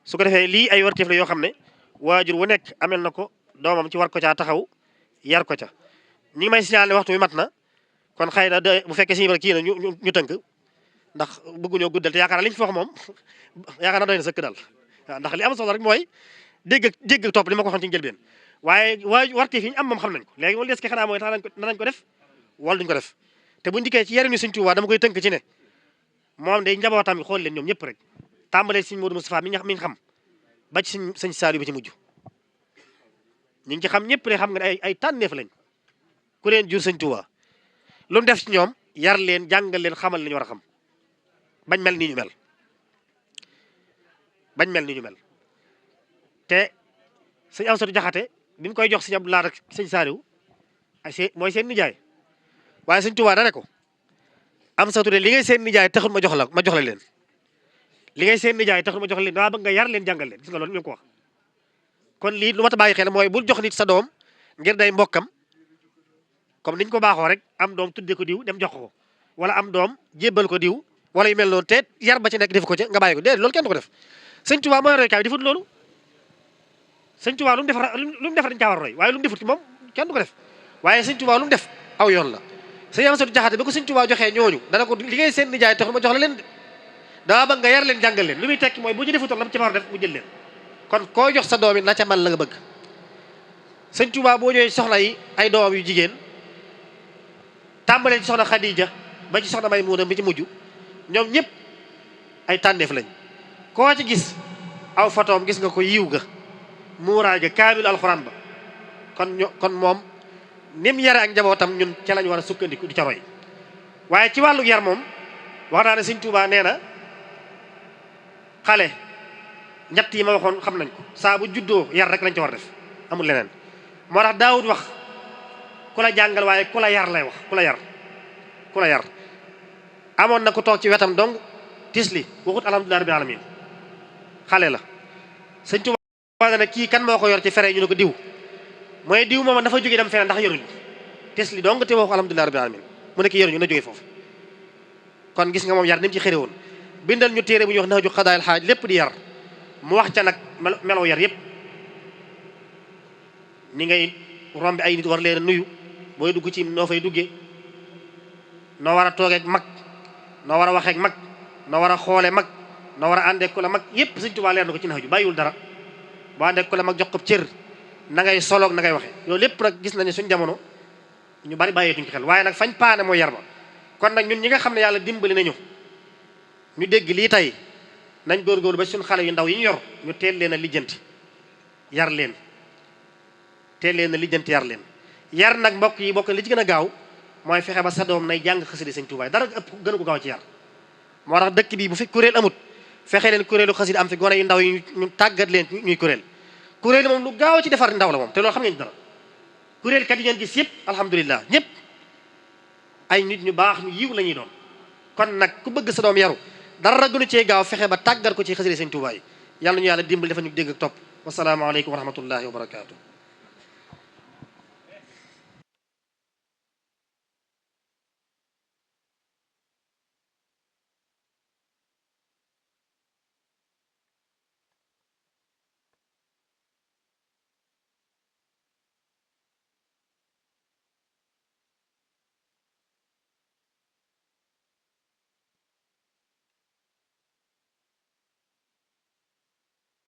su ko defee lii ay warteef la yoo xam ne waajur wu nekk amel na ko doomam ci war ko caa taxaw yar ko ca ñi ngi may signal ne waxtu wi mat na kon xëy na bu fekkee si kii na ñu tënk ndax bëgguñoo guddal te yaakaar naa li ñu fi wax moom yaakaar naa doy na sëkk daal waaw ndax li am solo rek mooy dégg topp li ma ko waxoon ci njëlbeen waaye warteef yi ñu am moom xam nañ ko léegi moom des ki xanaa mooy tax nañ ko def wala duñ ko def te buñu dikkee ci yarinu Sëñ Tuubaa dama koy tënk ci ne moom day njabootam yi xool leen ñoom ñëpp rek tàmbalee Sëñ Modou Moustapha mi ñu xam ba ci Sëñ Saliou bi ci mujj ñu ngi ci xam ñëpp ne xam nga ne ay tànneef lañ ku leen jur Sëñ Tuubaa lu mu def ci ñoom yar leen jàngal leen xamal li ñu war a xam bañ mel ni ñu mel te sëñ Amsatu Jaxate bi mu koy jox sëñ Abdou Lahad ak sëñ Saliou mooy seen nijaay waaye Sëñ Tuubaa da ne ko Amsatu de li ngay seen nijaay taxul ma jox la leen li ngay seen nijaay taxul ma jox la leen daa bëgg nga yar leen jàngal leen gis nga loolu mi ko wax kon lii lu mat a bàyyi xel mooy bul jox nit sa doom ngir day mbokkam comme niñ ko baaxoo rek am doom tudde ko diw dem jox ko wala am doom jébbal ko diw wala yu mel noonu te yar ba ci nekk def ko ca nga bàyyi ko déedéet loolu kenn du ko def Sëñ Tuubaa mooy roykaay bi defut loolu Sëñ Tuubaa lu mu defar dañ caa war a roy waaye lu mu defut ci moom kenn du ko def waaye Sëñ Tuubaa lu mu def aw yoon la sëñ Amsatu Jaxate ba ko Sëñ Tuubaa joxee ñooñu dana ko li ngay seen nijaay taxul ma jox la leen daa bëgg nga yar leen jàngal leen lu muy tekki mooy bu ñu defutoon la mu ci war a def mu jël leen kon koo jox sa doom yi na ca man la nga bëgg Sëñ Tuubaa boo ñëwee soxna yi ay doomam yu jigéen tàmbalee ci soxna Xadija ba ci soxna Maymuna mi ci mujj ñoom ñëpp ay tànneef lañ koo ci gis aw fotoom gis nga ko yiw ga muuraay ga kaamil alxuraan ba kon moom ni mu yare ak njabootam ñun ca lañ war a sukkandiku di ca roy waaye ci wàllu yar moom wax naa ne Sëñ Tuubaa nee na xale ñett yi ma waxoon xam nañ ko saa bu juddoo yar rek lañ ca war def amul leneen moo tax Daawud wax ku la jàngal waaye ku la yar lay wax ku la yar amoon na ku toog ci wetam dong tisli waxut alhamdulilah rabbil alamin xale la Sëñ Tuubaa ne kii kan moo ko yor ci fere ñu ne ko diw mooy diw moom dafa jógee dem feneen ndax yoruñu tisli dong te waxu alhamdulilah rabbil alamin mu ne ki yoruñu na jógee foofu kon gis nga moom yar ni mu ci xëre woon bindal ñu téere bu ñuy wax Nahju Qadaa'il Haaj lépp di yar mu wax ca nag melow yar yëpp ni ngay rombi ay nit war leen a nuyu booy dugg ci noo fay duggee noo war a toogeek mag noo war a waxeek mag noo war a xoole mag noo war a àndeek ku la mag yëpp Sëñ Tuubaa leer na ko ci Nahju bàyyiwul dara boo àndeek ku la mag jox ko cër na ngay soloog na ngay waxe loolu lépp nag gis nañu suñ jamono ñu bari bàyyeetuñ ko xel waaye nag fañ paane mooy yar ba kon nag ñun ñi nga xam ne yàlla dimbali nañu ñu dégg lii tey nañ góorgóorlu ba suñ xale yu ndaw yi ñu yor ñu teel leen a lijjanti yar leen yar nag mbokk yi bokk li ci gën a gaaw mooy fexe ba sa doom nay jàng xasida Sëñ Tuubaa dara ëpp gënu ko gaaw ci yar moo tax dëkk bi bu fi kuréel amut fexe leen kuréelu xasida am fi gone yu ndaw yi ñu tàggat leen ñuy kuréel moom lu gaaw ci defar ndaw la moom te loolu xam ngeen dara kuréel kat yi ngeen gis yëpp alhamdulilah ñëpp ay nit ñu baax ñu yiw la ñuy doon kon nag ku bëgg sa doom yaru dara gënu cee gaaw fexe ba tàggat ko ci xasida Sëñ Tuubaa yi yàlla ñu yàlla dimbali dafa ñu dégg ak topp wasalaamaaleykum wa rahmatullahi wa barakaatu.